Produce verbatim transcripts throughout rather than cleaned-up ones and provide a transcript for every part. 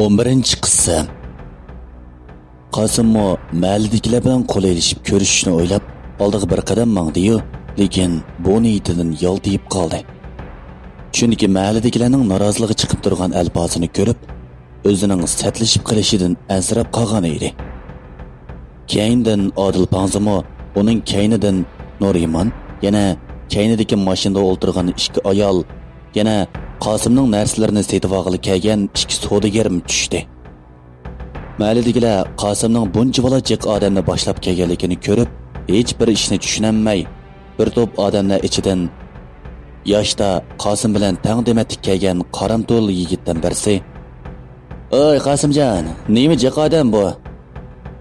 ئون بىرىنچى قىسىم. قاسىممۇ مەھەللىدىكىلەر بىلەن قول ئېلىشىپ كۆرۈشۈشنى ئويلاپ، ئالدىغا بىر قەدەم ماڭدى-يۇ، لېكىن بۇ نىيىتىدىن يالتىيىپ قالدى. چۈنكى مەھەللىدىكىلەرنىڭ نارازىلىقى چىقىپ تۇرغان ئەلپازىنى كۆرۈپ، ئۆزىنىڭ سەتلىشىپ قېلىشىدىن ئەنسىرەپ قالغان ئىدى. كەينىدىن ئادىل پاڭزىمۇ، ئۇنىڭ كەينىدىن نۇرىمان، يەنە كەينىدىكى ماشىنىدا ئولتۇرغان ئىككى ئايال، يەنە قاسىمنىڭ نەرسىلىرىنى سېتىۋالغىلى كەلگەن ئىككى سودىگەرمۇ چۈشتى. مەھەللىدىكىلەر قاسىمنىڭ بۇنچىۋالا جىق ئادەمنى باشلاپ كەلگەنلىكىنى كۆرۈپ، ھېچ بىر ئىشنى چۈشىنەلمەي، بىر توپ ئادەملەر ئىچىدىن ياشتا قاسىم بىلەن تەڭ دېمەتلىك كەلگەن قارامتۇل يىگىتتىن بىرسى: «ئوي، قاسىمجان، نېمە جىق ئادەم بۇ؟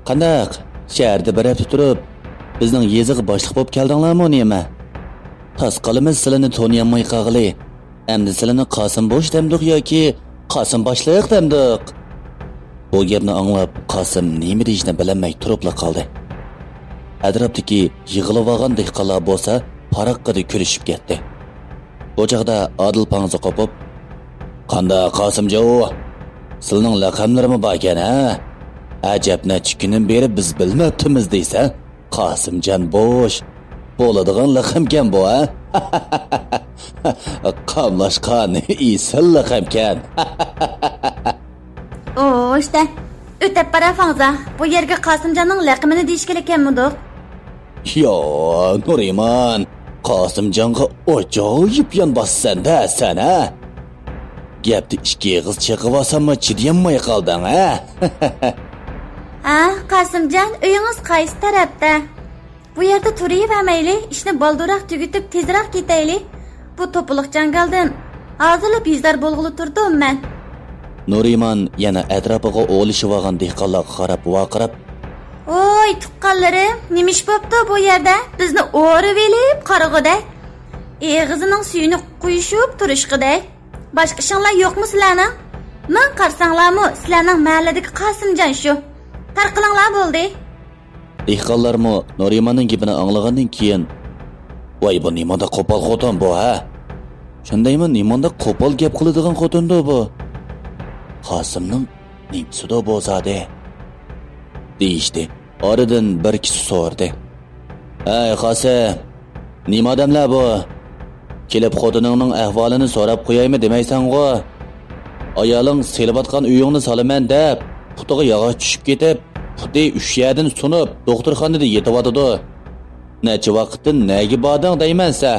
قانداق، شەھەردە بىر ھەپتە تۇرۇپ، بىزنىڭ يېزىغا باشلىق بولۇپ كەلدىڭلارمۇ نېمە؟ تاس قالىمىز سىلىنى تونۇيالماي قالغىلى. ئەمدى سىلىنى قاسىم بوش دەمدۇق ياكى قاسىم باشلىق دەمدۇق؟» بۇ گەپنى ئاڭلاپ، قاسىم نېمە دېيىشنى بىلەلمەي تۇرۇپلا قالدى. ئەتراپتىكى يىغىلىۋالغان دېھقانلار بولسا پاراققىدە كۈلۈشۈپ كەتتى. بۇ چاغدا ئادىل پاڭزا قوپۇپ: «قانداق قاسىمجان ئۇ؟ سىلىنىڭ لەقەملىرىمۇ باركەن ھە؟ ئەجەب نەچچە كۈندىن بېرى بىز بىلمەپتىمىز دېسە، قاسىمجان بوش. بولىدىغان لەقەمكەن بۇ ھە؟ قاملاشقان ئېسىل لەقەمكەن.» ئوشتە، ئۆتەپ بارا فاڭزا، بۇ يەرگە قاسىمجاننىڭ لەقىمىنى دېيىشكىلىككەنمىدۇق؟ يا، نۇرىمان، قاسىمجانغا ئاجايىپ يان باسىسەن-دە سەن، ھە؟ گەپتە ئىككى ئېغىز چېقىۋالساممۇ چىدىيالماي قالدىڭ، ھە؟ ھە، قاسىمجان، ئۆيىڭىز قايسى تەرەپتە؟ بۇ يەردە تۇرۇۋەرمەيلى، ئىشنى بالدۇرراق تۈگىتىپ، تېزرەك كېتەيلى. بۇ توپىلىق جاڭگالدىن ھازىرلا بىزار بولغىلى تۇردۇم مەن. نۇرىمان يەنە ئەتراپىغا ئولىشىۋالغان دېھقانلارغا قاراپ ۋارقىراپ: «ۋوي، تۇغقانلىرىم، نېمە ئىش بوپتۇ بۇ يەردە؟ بىزنى ئورىۋېلىپ قارىغۇدەك. ئېغىزىنىڭ سۈيىنى قۇيۇشۇپ تۇرۇشقۇدەك. باشقا ئىشىڭلار يوقمۇ سىلەرنىڭ؟ ماڭا قارىساڭلارمۇ، سىلەرنىڭ مەھەللىدىكى قاسىمجان شۇ. تارقىلىڭلار بولدى.» دېھقانلارمۇ نۇرىماننىڭ گېپىنى ئاڭلىغاندىن كېيىن: «ۋاي، بۇ نېمانداق قوپال خوتۇن بۇ، ھە؟ شۇندايمۇ، نېمانداق قوپال گەپ قىلىدىغان خوتۇندۇ بۇ؟ قاسىمنىڭ نېمىسىدۇ بۇ زادى؟» دېيىشتى. ئارىدىن بىر كىشى سورىدى: «ھەي، قاسىم، نېمە ئادەملەر بۇ؟ كېلىپ خوتۇنۇڭنىڭ ئەھۋالىنى سوراپ قويايمۇ دېمەيسەنغۇ؟ ئايالىڭ سېلىۋاتقان ئۆيۈڭنى سالىمەن دەپ، پۇتىغا ياغاچ چۈشۈپ كېتىپ، پۇتى ئۈچ يەردىن سۇنۇپ، دوختۇرخانىدا يېتىۋاتىدۇ. نەچچە ۋاقىتتىن نەگە باردىڭ دەيمەن سە؟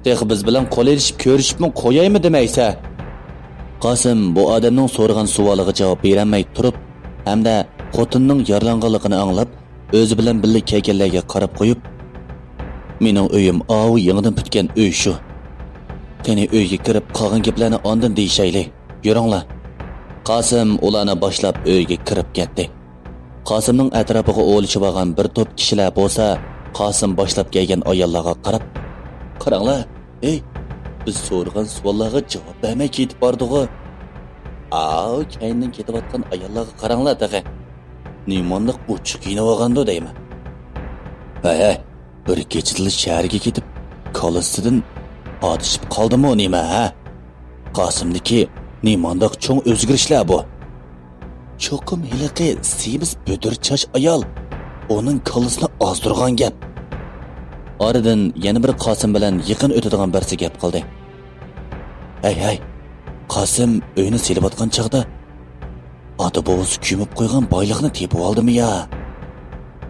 تېخى بىز بىلەن قول ئېلىشىپ كۆرۈشۈپمۇ قويايمۇ دېمەيسە؟» قاسىم بۇ ئادەمنىڭ سورىغان سوئالىغا جاۋاب بېرەلمەي تۇرۇپ، ھەمدە خوتۇنىنىڭ يارىلانغانلىقىنى ئاڭلاپ، ئۆزى بىلەن بىللە كەلگەنلەرگە قاراپ قويۇپ: «مېنىڭ ئۆيۈم ئاۋۇ يېڭىدىن پۈتكەن ئۆي شۇ. قېنى، ئۆيگە كىرىپ، قالغان گەپلەرنى ئاندىن دېيىشەيلى. يۈرۈڭلار.» قاسىم ئۇلارنى باشلاپ ئۆيگە كىرىپ كەتتى. قاسىمنىڭ ئەتراپىغا ئولىشىۋالغان بىر توپ كىشىلەر بولسا، قاسىم باشلاپ كەلگەن ئاياللارغا قاراپ: «قاراڭلار، ھەي، بىز سورىغان سوئاللارغا جاۋاب بەرمەي كېتىپ باردىغۇ. ئاۋۇ كەينىدىن كېتىۋاتقان ئاياللارغا قاراڭلار تېخى. نېمانداق ئوچۇق كىيىنىۋالغاندۇ دەيمەن. ھەي، ھەي، بىر كېچىدىلا شەھەرگە كېتىپ، كاللىسىدىن ئادىشىپ قالدىمۇ نېمە، ھە؟ قاسىمدىكى نېمانداق چوڭ ئۆزگىرىشلەر بۇ؟ چوقۇم ھېلىقى سېمىز بۈدۈر چاچ ئايال ئۇنىڭ كاللىسىنى ئازدۇرغان گەپ.» ئارىدىن يەنە بىر قاسىم بىلەن يېقىن ئۆتىدىغان بىرسى گەپ قىلدى. «ھەي، ھەي، قاسىم ئۆينى سېلىۋاتقان چاغدا ئاتا بوۋىسى كۆمۈپ قويغان بايلىقنى تېپىۋالدىمۇ يا؟»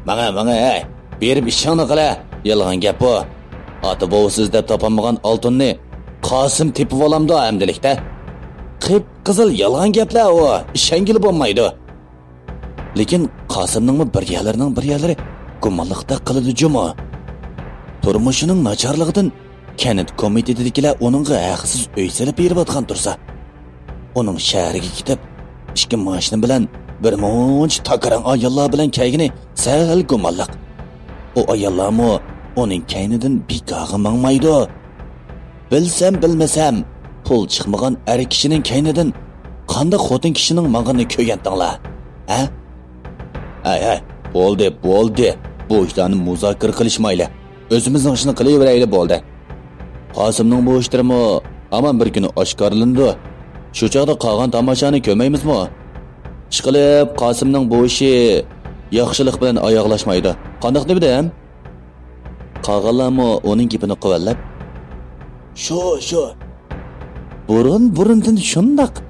«ماڭە، ماڭە، ھەي، بېرىپ ئىشىڭنى قىلە، يالغان گەپ بۇ. ئاتا بوۋىسى ئىزدەپ تاپالمىغان ئالتۇننى قاسىم تېپىۋالامدۇ ئەمدىلىكتە؟ قىپقىزىل يالغان گەپلەر ئۇ، ئىشەنگىلى بولمايدۇ.» لېكىن قاسىمنىڭمۇ بىر يەرلىرىنىڭ بىر يەرلىرى گۇمانلىقتەك قىلىدۇ جۇمۇ. تۇرمۇشىنىڭ ناچارلىقىدىن كەنت كومىتېتىدىكىلەر ئۇنىڭغا ھەقسىز ئۆي سېلىپ بېرىۋاتقان تۇرسا، ئۇنىڭ شەھەرگە كېتىپ، ئىككى ماشىنا بىلەن بىر مۇنچە تاكىراڭ ئاياللار بىلەن كەلگىنى سەل گۇمانلىق. ئۇ ئاياللارمۇ ئۇنىڭ كەينىدىن بىكارغا ماڭمايدۇ. بىلسەم بىلمىسەم، پۇل چىقمىغان ئەر كىشىنىڭ كەينىدىن قانداق خوتۇن كىشىنىڭ ماڭغىنىنى كۆرگەنتىڭلار، ھە؟ ھەي، ھەي، بولدى، بولدى. بۇ ئىشلارنى مۇزاكىرە قىلىشمايلى. ئۆزىمىزنىڭ ئىشىنى قىلىۋېرەيلى، بولدى. قاسىمنىڭ بۇ ئىشلىرىمۇ ھامان بىر كۈنى ئاشكارىلىنىدۇ. شۇ چاغدا قالغان تاماشانى كۆرمەيمىزمۇ؟ ئىشقىلىپ، قاسىمنىڭ بۇ ئىشى ياخشىلىق بىلەن ئاياغلاشمايدۇ. قانداق دېمىدىم؟ قالغانلارمۇ ئۇنىڭ گېپىنى قۇۋۋەتلەپ، شۇ، شۇ. بۇرۇن-بۇرۇندىن شۇنداق.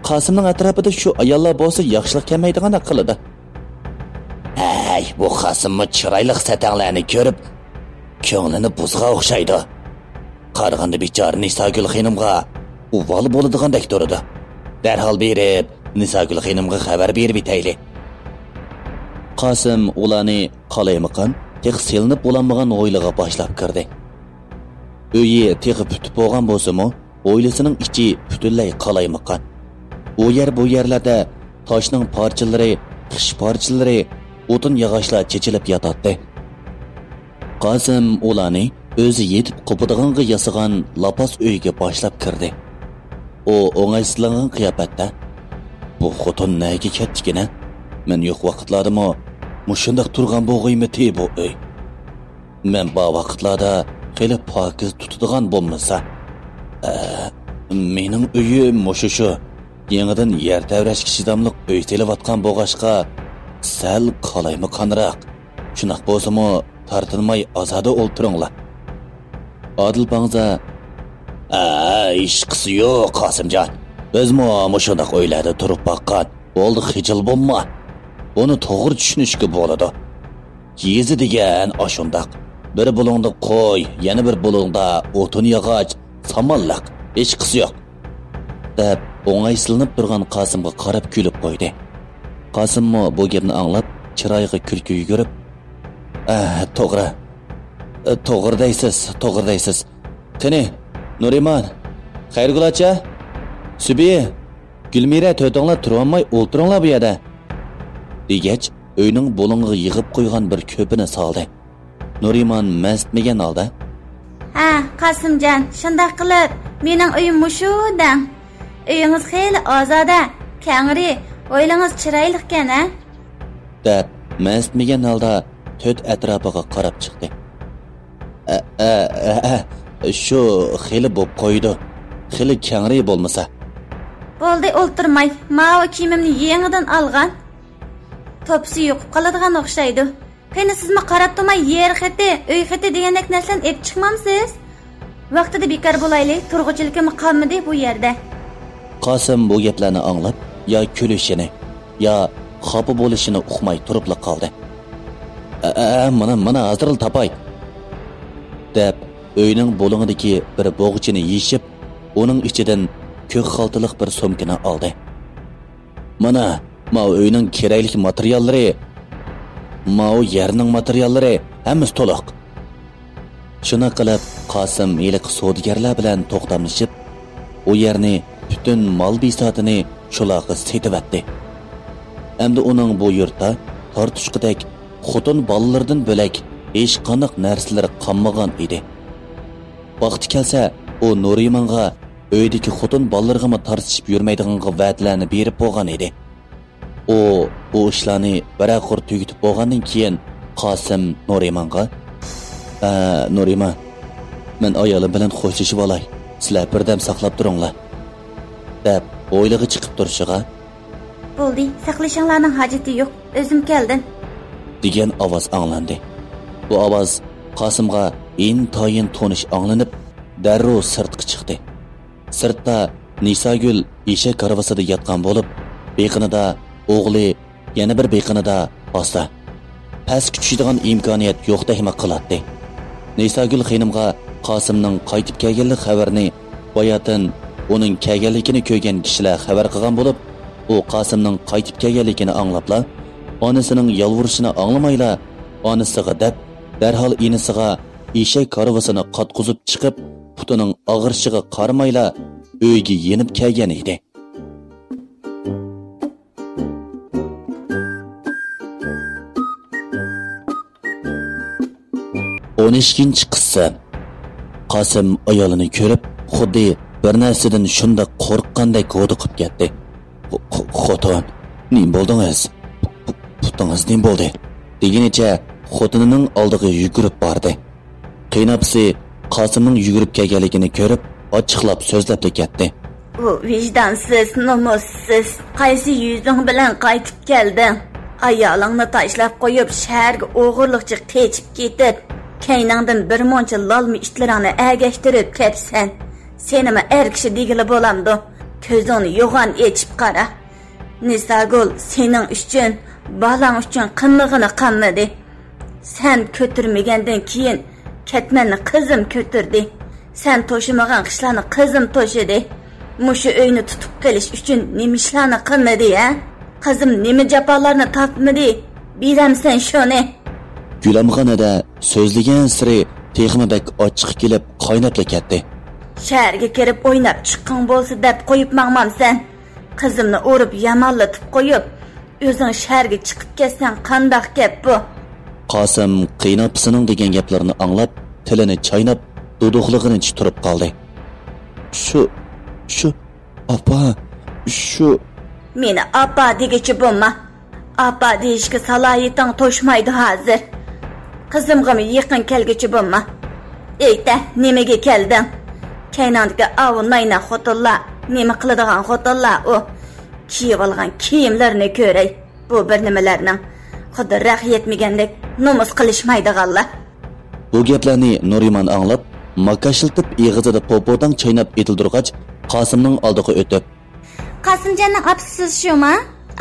قاسىمنىڭ ئەتراپىدا شۇ ئاياللار بولسا ياخشىلىق كەلمەيدىغاندەك قىلىدۇ. ھەي، بۇ قاسىممۇ چىرايلىق سەتەڭلەرنى كۆرۈپ، كۆڭلىنى بۇزغان ئوخشايدۇ. قارىغاندا بىچارە نىساگۈل خېنىمغا ئۇۋال بولىدىغاندەك تۇرىدۇ. دەرھال بېرىپ، نىساگۈل خېنىمغا خەۋەر بېرىۋېتەيلى. قاسىم ئۇلارنى قالايمىقان، تېخى سېلىنىپ بولالمىغان ھويلىغا باشلاپ كىردى. ئۆيى تېخى پۈتۈپ بولغان بولسىمۇ، ھويلىسىنىڭ ئىچى پۈتۈنلەي قالايمىقان. ئۇ يەر بۇ يەرلەردە تاشنىڭ پارچىلىرى، خىش پارچىلىرى، ئوتۇن ياغاچلار چېچىلىپ ياتاتتى. قاسىم ئۇلارنى ئۆزى يېتىپ قوپىدىغانغا ياسىغان لاپاس ئۆيگە باشلاپ كىردى. ئۇ ئوڭايسىزلانغان قىياپەتتە، بۇ خوتۇن نەگە كەتتىكىنە؟ مەن يوق ۋاقىتلاردىمۇ مۇشۇنداق تۇرغان بولغىيمىتى بۇ ئۆي؟ مەن بار ۋاقىتلاردا خېلى پاكىز تۇتىدىغان بولمىسا. ئە، مېنىڭ ئۆيۈم مۇشۇ شۇ. يېڭىدىن يەر تەۋرەشكە چىداملىق ئۆي سېلىۋاتقان بولغاچقا، سەل قالايمىقانراق. شۇنداق بولسىمۇ، تارتىنماي ئازادە ئولتۇرۇڭلار. ئادىل پاڭزا، ئە، ھېچقىسى يوق، قاسىمجان. بىزمۇ مۇشۇنداق ئۆيلەردە تۇرۇپ باققان. بولدى، خىجىل بولما. بۇنى توغرا چۈشىنىشكە بولىدۇ. يېزا دېگەن ئاشۇنداق. بىر بۇلۇڭدا قوي، يەنە بىر بۇلۇڭدا ئوتۇن ياغاچ، سامانلىق، ھېچقىسى يوق. دەپ ئوڭايسىزلىنىپ تۇرغان قاسىمغا قاراپ كۈلۈپ قويدى. قاسىممۇ بۇ گەپنى ئاڭلاپ، چىرايىغا كۈلكە يۈگۈرۈپ، ئە، توغرا. ئە، توغرا دەيسىز، توغرا دەيسىز. قېنى، نۇرىمان، خەيرىگۈل ئاچا، سۈبى، گۈلمىرە، تۆتۈڭلار تۇرۇۋالماي ئولتۇرۇڭلار بۇ يەردە، دېگەچ، ئۆينىڭ بۇلۇڭىغا يىغىپ قويغان بىر كۆپىنى سالدى. نۇرىمان مەنسىتمىگەن ھالدا، ھە، قاسىمجان، شۇنداق قىلىپ، مېنىڭ ئۆيۈم مۇشۇ دەڭ. ئۆيىڭىز خېلى ئازادە، كەڭرى، ھويلىڭىز چىرايلىقكەن، ھە؟ دەپ، مەنسىتمىگەن ھالدا تۆت ئەتراپىغا قاراپ چىقتى. ئە، ئە، ئە، ئە، شۇ خېلى بوپ قويىدۇ. خېلى كەڭرى بولمىسا. بولدى، ئولتۇرماي. ماۋۇ كىيىمىمنى يېڭىدىن ئالغان. توپىسى يوقىپ قالىدىغان ئوخشايدۇ. قېنى، سىزمۇ قاراپ تۇرماي يەر خېتى، ئۆي خېتى دېگەندەك نەرسىلەرنى ئېلىپ چىقمامسىز؟ ۋاقتىدا بىكار بولايلى، تۇرغۇچىلىكىمۇ قالمىدى بۇ يەردە. قاسىم بۇ گەپلەرنى ئاڭلاپ، يا كۈلۈشىنى، يا خاپا بولۇشىنى ئۇقماي تۇرۇپلا قالدى. ئە، ئە، ئە، مانا، مانا، ھازىرلا تاپاي، دەپ، ئۆينىڭ بۇلۇڭىدىكى بىر بوغچىنى يېشىپ، ئۇنىڭ ئىچىدىن كۆك خالتىلىق بىر سومكىنى ئالدى. مانا، ماۋۇ ئۆينىڭ كېرەكلىك ماتېرىياللىرى، ماۋۇ يەرنىڭ ماتېرىياللىرى، ھەممىسى تولۇق. شۇنداق قىلىپ، قاسىم ھېلىقى سودىگەرلەر بىلەن توختاملىشىپ، ئۇ يەرنى، پۈتۈن مال بىساتىنى شۇلارغا سېتىۋەتتى. ئەمدى ئۇنىڭ بۇ يۇرتتا تارتۇشقۇدەك خوتۇن بالىلىرىدىن بۆلەك ھېچقانداق نەرسىلىرى قالمىغان ئىدى. ۋاقتى كەلسە، ئۇ نۇرىمانغا ئۆيدىكى خوتۇن بالىلىرىغىمۇ تارتىشىپ يۈرمەيدىغانغا ۋەدىلەرنى بېرىپ بولغان ئىدى. ئۇ بۇ ئىشلارنى بىرەر قۇر تۈگىتىپ بولغاندىن كېيىن، قاسىم نۇرىمانغا، ئە، نۇرىمان، مەن ئايالىم بىلەن خوشلىشىۋالاي، سىلەر بىردەم ساقلاپ تۇرۇڭلار، دەپ ھويلىغا چىقىپ تۇرۇشىغا، بولدى، ساقلىشىڭلارنىڭ ھاجىتى يوق، ئۆزۈم كەلدىم، دېگەن ئاۋاز ئاڭلاندى. بۇ ئاۋاز قاسىمغا ئىنتايىن تونۇش ئاڭلىنىپ، دەررۇ سىرتقا چىقتى. سىرتتا نىساگۈل ئېشەك ھارۋىسىدا ياتقان بولۇپ، بېقىنىدا ئوغلى، يەنە بىر بېقىنىدا ئاستا. پەسكە چۈشىدىغان ئىمكانىيەت يوقتەكمۇ قىلاتتى. نىساگۈل خېنىمغا قاسىمنىڭ قايتىپ كەلگەنلىك خەۋىرىنى باياتىن ئۇنىڭ كەلگەنلىكىنى كۆرگەن كىشىلەر خەۋەر قىلغان بولۇپ، ئۇ قاسىمنىڭ قايتىپ كەلگەنلىكىنى ئاڭلاپلا، ئانىسىنىڭ يالۋۇرۇشىنى ئاڭلىمايلا، ئانىسىغا دەپ، دەرھال ئىنىسىغا ئېشەك ھارۋىسىنى قاتقۇزۇپ چىقىپ، پۇتىنىڭ ئاغرىشىغا قارىمايلا، ئۆيگە يېنىپ كەلگەن ئىدى. ئون ئىككىنچى قىسسە. قاسىم ئايالىنى كۆرۈپ، خۇددى بىر نەرسىدىن شۇنداق قورققاندەك ھودۇقۇپ كەتتى. خو-، خو-، خوتۇن، نېمە بولدىڭىز؟ پۇ-، پۇ-، پۇتىڭىز نېمە بولدى؟ دېگىنىچە خوتۇنىنىڭ ئالدىغا يۈگۈرۈپ باردى. قېيىنئاپىسى قاسىمنىڭ يۈگۈرۈپ كەلگەنلىكىنى كۆرۈپ، ئاچچىقلاپ سۆزلەپلا كەتتى. ئۇ ۋىجدانسىز، نومۇسسىز، قايسى يۈزۈڭ بىلەن قايتىپ كەلدىڭ؟ ئايالىڭنى تاشلاپ قويۇپ، شەھەرگە ئوغرىلىقچە قېچىپ كېتىپ، كەينىڭدىن بىر مۇنچە لالما ئىتلىرىڭنى ئەگەشتۈرۈپ كەپسەن. سېنىمۇ ئەر كىشى دېگىلى بولامدۇ؟ كۆزۈڭنى يوغان ئېچىپ قارا. نىساگۈل، سېنىڭ ئۈچۈن، بالاڭ ئۈچۈن قىلمىغىنى قالمىدى. سەن كۆتۈرمىگەندىن كېيىن، كەتمەننى قىزىم كۆتۈردى. سەن توشىمىغان قىشلارنى قىزىم توشىدى. مۇشۇ ئۆينى تۇتۇپ قېلىش ئۈچۈن نېمە ئىشلارنى قىلمىدى، ھە؟ قىزىم نېمە جاپالارنى تارتمىدى؟ بىلەمسەن شۇنى؟ گۈلەمخان ھەدە سۆزلىگەنسېرى تېخىمۇ بەك ئاچچىقى كېلىپ، قايناپلا كەتتى. شەھەرگە كىرىپ ئويناپ چىققىڭ بولسا دەپ قويۇپ ماڭمامسەن؟ قىزىمنى ئۇرۇپ يامانلىتىپ قويۇپ، ئۆزۈڭ شەھەرگە چىقىپ كەتسەڭ قانداق گەپ بۇ؟ قاسىم قېيىنئاپىسىنىڭ دېگەن گەپلىرىنى ئاڭلاپ، تىلىنى چايناپ، دۇدۇقلىغىنىچە تۇرۇپ قالدى. شۇ، شۇ، ئاپا، شۇ. مېنى ئاپا دېگۈچى بولما. ئاپا دېيىشكە سالاھىيىتىڭ توشمايدۇ ھازىر. قىزىمغىمۇ يېقىن كەلگۈچى بولما. ئېيتە، نېمىگە كەلدىڭ؟ كەينىڭدىكى ئاۋۇ ناينە خوتۇنلار، نېمە قىلىدىغان خوتۇنلار ئۇ؟ كىيىۋالغان كىيىملىرىنى كۆرەي. بۇ بىر نېمىلەرنىڭ خۇددى رەق يەتمىگەندەك نومۇس قىلىشمايدىغانلار. بۇ گەپلەرنى نۇرىمان ئاڭلاپ، ماكاشلىتىپ ئېغىزىدا پوپۇداڭ چايناپ ئېتىلدۇرغاچ، قاسىمنىڭ ئالدىغا ئۆتۈپ، قاسىمجاننىڭ ئاپىسى سىز شۇما؟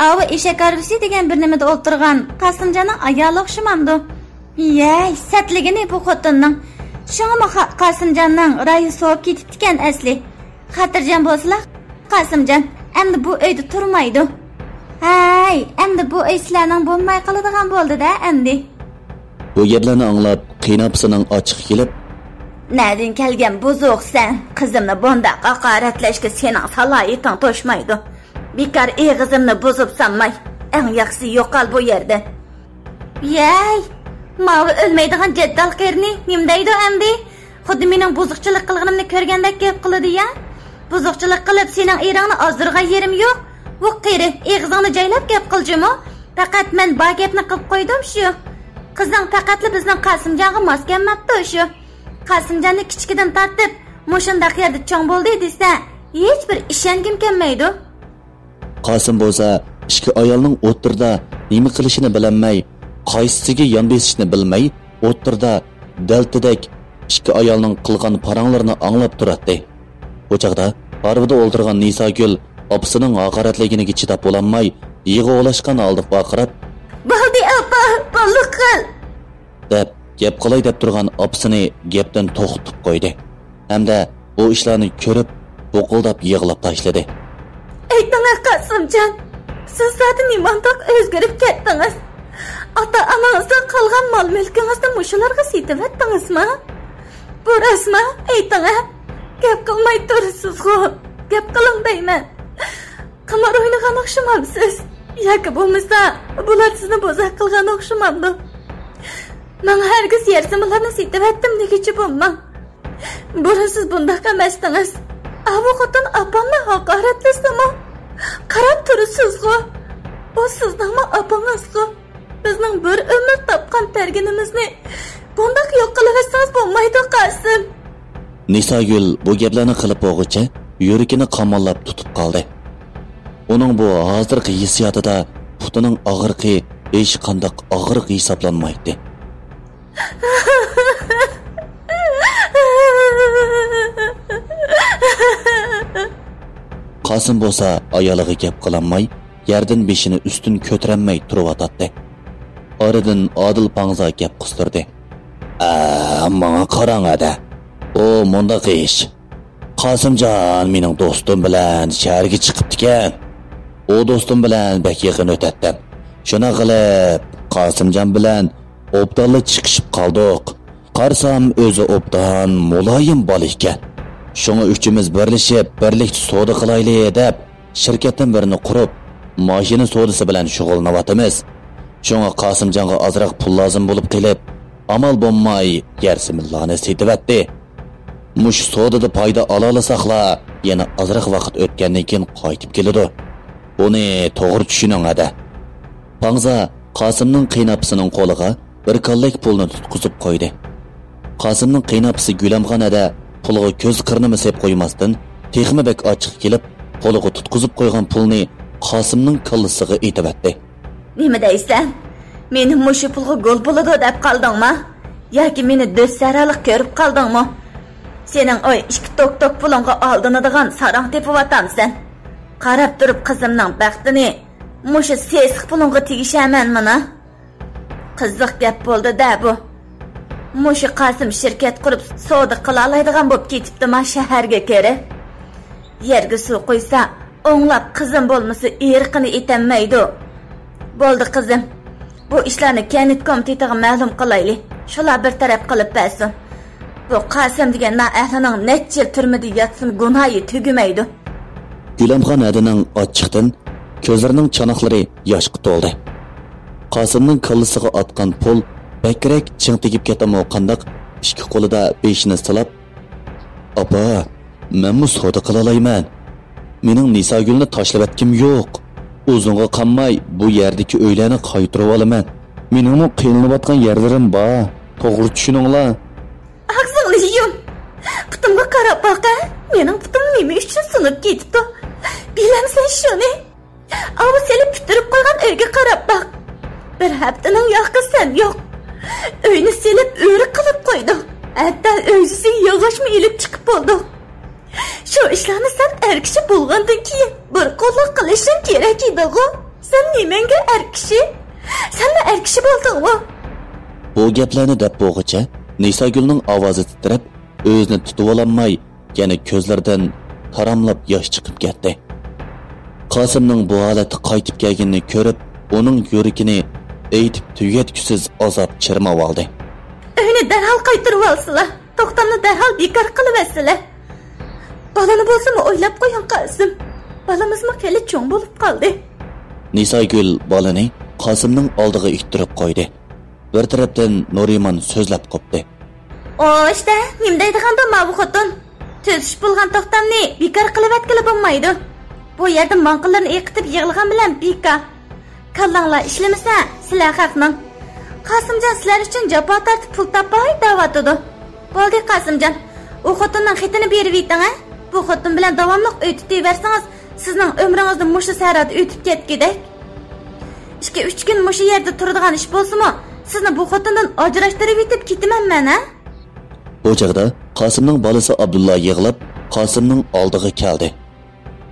ئاۋۇ ئېشەك ھارۋىسى دېگەن بىر نېمىدە ئولتۇرغان قاسىمجاننىڭ ئايالى ئوخشىمامدۇ؟ يەي، سەتلىگىنى بۇ خوتۇننىڭ. شۇڭىمۇ قا-، قاسىمجاننىڭ رايى سوۋۇپ كېتىپتىكەن ئەسلى. خاتىرجەم بولسىلا، قاسىمجان ئەمدى بۇ ئۆيدە تۇرمايدۇ. ھەي، ئەمدى بۇ ئۆي سىلەرنىڭ بولماي قالىدىغان بولدى-دە ئەمدى. بۇ گەپلەرنى ئاڭلاپ، قېيىنئاپىسىنىڭ ئاچچىقى كېلىپ، نەدىن كەلگەن بۇزۇق سەن؟ قىزىمنى بۇنداق ھاقارەتلەشكە سېنىڭ سالاھىيىتىڭ توشمايدۇ. بىكار ئېغىزىمنى بۇزۇپ سالماي، ئەڭ ياخشىسى يوقال بۇ يەردىن. يەي، ماۋۇ ئۆلمەيدىغان جەددال قېرىنى نېمە دەيدۇ ئەمدى؟ خۇددى مېنىڭ بۇزۇقچىلىق قىلغىنىمنى كۆرگەندەك گەپ قىلىدۇ يا. بۇزۇقچىلىق قىلىپ سېنىڭ ئېرىڭنى ئازدۇرغان يېرىم يوق. ۋۇ قېرى، ئېغىزىڭنى جايلاپ گەپ قىلجىمۇ. پەقەت مەن بار گەپنى قىلىپ قويدۇم شۇ. قىزىڭ پەقەتلا بىزنىڭ قاسىمجانغا ماس كەلمەپتۇ شۇ. قاسىمجاننى كىچىكىدىن تارتىپ مۇشۇنداق يەردە چوڭ بولدى دېسە، ھېچبىر ئىشەنگۈم كەلمەيدۇ. قاسىم بولسا ئىككى ئايالنىڭ ئوتتۇرىدا نېمە قىلىشىنى بىلەلمەي، قايسىسىگە يان بېسىشنى بىلمەي، ئوتتۇرىدا دەلتىدەك ئىككى ئايالنىڭ قىلغان پاراڭلىرىنى ئاڭلاپ تۇراتتى. بۇ چاغدا ھارۋىدا ئولتۇرغان نىساگۈل ئاپىسىنىڭ ھاقارەتلىگىنىگە چىداپ بولالماي، يىغا ئولاشقان ھالدا ۋارقىراپ، بولدى ئاپا، بولدى قىل! دەپ، گەپ قىلاي دەپ تۇرغان ئاپىسىنى گەپتىن توختىتىپ قويدى ھەمدە بۇ ئىشلارنى كۆرۈپ، بۇقۇلداپ يىغلاپ تاشلىدى. ئېيتىڭە قاسىمجان، سىز زادى نېمانداق ئۆزگىرىپ كەتتىڭىز؟ ئاتا-ئانىڭىزدىن قالغان مال-مۈلكىڭىزنى مۇشۇلارغا سېتىۋەتتىڭىزما؟ بۇ راستما؟ ئېيتىڭە. گەپ قىلماي تۇرىسىزغۇ. گەپ قىلىڭ دەيمەن. قىمار ئوينىغان ئوخشىمامسىز؟ ياكى بولمىسا، بۇلار سىزنى بوزەك قىلغان ئوخشىمامدۇ؟ ماڭا ھەرگىز يەر-زېمىنلارنى سېتىۋەتتىم دېگۈچى بولماڭ. بۇرۇن سىز بۇنداق ئەمەستىڭىز. ئاۋۇ خوتۇن ئاپامنى ھاقارەتلىسىمۇ، قاراپ تۇرىسىزغۇ. ئۇ سىزنىڭمۇ ئاپىڭىزغۇ. بىزنىڭ بىر ئۆمۈر تاپقان تەرگىنىمىزنى بۇنداق يوق قىلىۋەتسىڭىز بولمايدۇ، قاسىم. نىساگۈل بۇ گەپلەرنى قىلىپ بولغۇچە يۈرىكىنى قاماللاپ تۇتۇپ قالدى. ئۇنىڭ بۇ ھازىرقى ھېسسىياتىدا پۇتىنىڭ ئاغرىقى ھېچقانداق ئاغرىق ھېسابلانمايتتى. قاسىم بولسا ئايالىغا گەپ قىلالماي، يەردىن بېشىنى ئۈستۈن كۆتۈرەلمەي تۇرۇۋاتاتتى. ئارىدىن ئادىل پاڭزا گەپ قىستۇردى. ئە، ماڭا قاراڭ ھەدە. ئۇ مۇنداق ئىش. قاسىمجان مېنىڭ دوستۇم بىلەن شەھەرگە چىقىپتىكەن. ئۇ دوستۇم بىلەن بەك يېقىن ئۆتەتتىم. شۇنىڭ قىلىپ، قاسىمجان بىلەن ئوبدانلا چىقىشىپ قالدۇق. قارىسام، ئۆزى ئوبدان، مۇلايىم بالا ئىكەن. شۇڭا ئۈچىمىز بىرلىشىپ، بىرلىكتە سودا قىلايلى، دەپ، شىركەتتىن بىرنى قۇرۇپ، ماشىنا سودىسى بىلەن شۇغۇللىنىۋاتىمىز. شۇڭا قاسىمجانغا ئازراق پۇل لازىم بولۇپ قېلىپ، ئامال بولماي يەر-زېمىنلارنى سېتىۋەتتى. مۇشۇ سودىدا پايدا ئالالىساقلا، يەنە ئازراق ۋاقىت ئۆتكەندىن كېيىن قايتىپ كېلىدۇ. بۇنى توغرا چۈشىنىڭ ھەدە. پاڭزا قاسىمنىڭ قېيىنئاپىسىنىڭ قولىغا بىر كاللەك پۇلنى تۇتقۇزۇپ قويدى. قاسىمنىڭ قېيىنئاپىسى گۈلەمخان ھەدە پۇلغا كۆز قىرىنىمۇ سېپ قويماستىن، تېخىمۇ بەك ئاچچىقى كېلىپ، قولىغا تۇتقۇزۇپ قويغان پۇلنى قاسىمنىڭ كاللىسىغا ئېتىۋەتتى. نېمە دەيسەن؟ مېنى مۇشۇ پۇلغا گول بولىدۇ دەپ قالدىڭما؟ ياكى مېنى دۆت سەھرالىق كۆرۈپ قالدىڭمۇ؟ سېنىڭ ئاي ئىككى توك-توك پۇلۇڭغا ئالدىنىدىغان ساراڭ تېپىۋاتامسەن؟ قاراپ تۇرۇپ قىزىمنىڭ بەختىنى مۇشۇ سېسىق پۇلۇڭغا تېگىشەمەن مانا. قىزىق گەپ بولدى-دە بۇ. مۇشۇ قاسىم شىركەت قۇرۇپ سودا قىلالايدىغان بولۇپ كېتىپتىما شەھەرگە كىرىپ؟ يەرگە سۇ قۇيسا، ئوڭلاپ قىزىم بولمىسا ئېرىقىنى ئېتەلمەيدۇ. بولدى قىزىم، بۇ ئىشلارنى كەنت كومىتېتىغا مەلۇم قىلايلى. شۇلار بىر تەرەپ قىلىپ بەرسۇن. بۇ قاسىم دېگەن نائەھلىنىڭ نەچچە يىل تۈرمىدە ياتسىمۇ گۇناھى تۈگىمەيدۇ. گۈلەمخان ھەدىنىڭ ئاچچىقتىن كۆزلىرىنىڭ چاناقلىرى ياشقا تولدى. قاسىمنىڭ كاللىسىغا ئاتقان پۇل بەكرەك چىڭ تېگىپ كەتتىمۇ قانداق، ئىككى قولىدا بېشىنى سىلاپ، ئاپا، مەنمۇ سودا قىلالايمەن. مېنىڭ نىساگۈلنى تاشلىۋەتكۈم يوق. ئۇزۇنغا قالماي بۇ يەردىكى ئۆيلەرنى قايتۇرۇۋالىمەن. مېنىڭمۇ قىينىلىۋاتقان يەرلىرىم بار. توغرا چۈشىنىڭلار. ئاغزىڭنى يۇم. پۇتۇمغا قاراپ باق ھە. مېنىڭ پۇتۇم نېمە ئۈچۈن سۇنۇپ كېتىپتۇ؟ بىلەمسەن شۇنى؟ ئاۋۇ سېلىپ پۈتتۈرۈپ قويغان ئۆيگە قاراپ باق. بىر ھەپتىنىڭ ياقى سەن يوق. ئۆينى سېلىپ ئۆرە قىلىپ قويدۇق. ھەتتا ئۆگزىسىگە ياغاچمۇ ئېلىپ چىقىپ بولدۇق. شۇ ئىشلارنى سەن ئەر كىشى بولغاندىن كېيىن بىر قوللۇق قىلىشىڭ كېرەك ئىدىغۇ. سەن نېمەڭگە ئەر كىشى؟ سەنمۇ ئەر كىشى بولدۇڭغۇ؟ بۇ گەپلەرنى دەپ بولغۇچە نىساگۈلنىڭ ئاۋازى تىترەپ، ئۆزىنى تۇتۇۋالالماي، يەنە كۆزلىرىدىن تاراملاپ ياش چىقىپ كەتتى. قاسىمنىڭ بۇ ھالەتتە قايتىپ كەلگىنىنى كۆرۈپ، ئۇنىڭ يۈرىكىنى ئېيتىپ تۈگەتكۈسىز ئازاب چىرماۋالدى. ئۆينى دەرھال قايتۇرۇۋالسىلا، توختامنى دەرھال بىكار قىلىۋەتسىلە. بالىنى بولسىمۇ ئويلاپ قويۇڭ قاسىم. بالىمىزمۇ خېلى چوڭ بولۇپ قالدى. نىساگۈل بالىنى قاسىمنىڭ ئالدىغا ئىتتىرىپ قويدى. بىر تەرەپتىن نۇرىمان سۆزلەپ قوپتى. ئوشتە، نېمە دەيدىغاندۇ ماۋۇ خوتۇن؟ تۈزۈش بولغان توختامنى بىكار قىلىۋەتكىلى بولمايدۇ. بۇ يەردە ماڭقىلىرىنى ئېقىتىپ يىغلىغان بىلەن بىكار. كاللاڭلار ئىشلىمىسە، سىلەر خەقنىڭ. قاسىمجان سىلەر ئۈچۈن جاپا تارتىپ پۇل تاپاي دەۋاتىدۇ. بولدى قاسىمجان، ئۇ خوتۇننىڭ خېتىنى بېرىۋېتىڭە. بۇ خوتۇن بىلەن داۋاملىق ئۆي تۇتۇۋەرسىڭىز، سىزنىڭ ئۆمرىڭىزدە مۇشۇ سەھرادا ئۆتۈپ كەتكۈدەك. ئىككى، ئۈچ كۈن مۇشۇ يەردە تۇرىدىغان ئىش بولسىمۇ، سىزنى بۇ خوتۇندىن ئاجراشتۇرۇۋېتىپ كېتىمەن مەن، ھە؟ بۇ چاغدا قاسىمنىڭ بالىسى ئابدۇللا يىغلاپ، قاسىمنىڭ ئالدىغا كەلدى.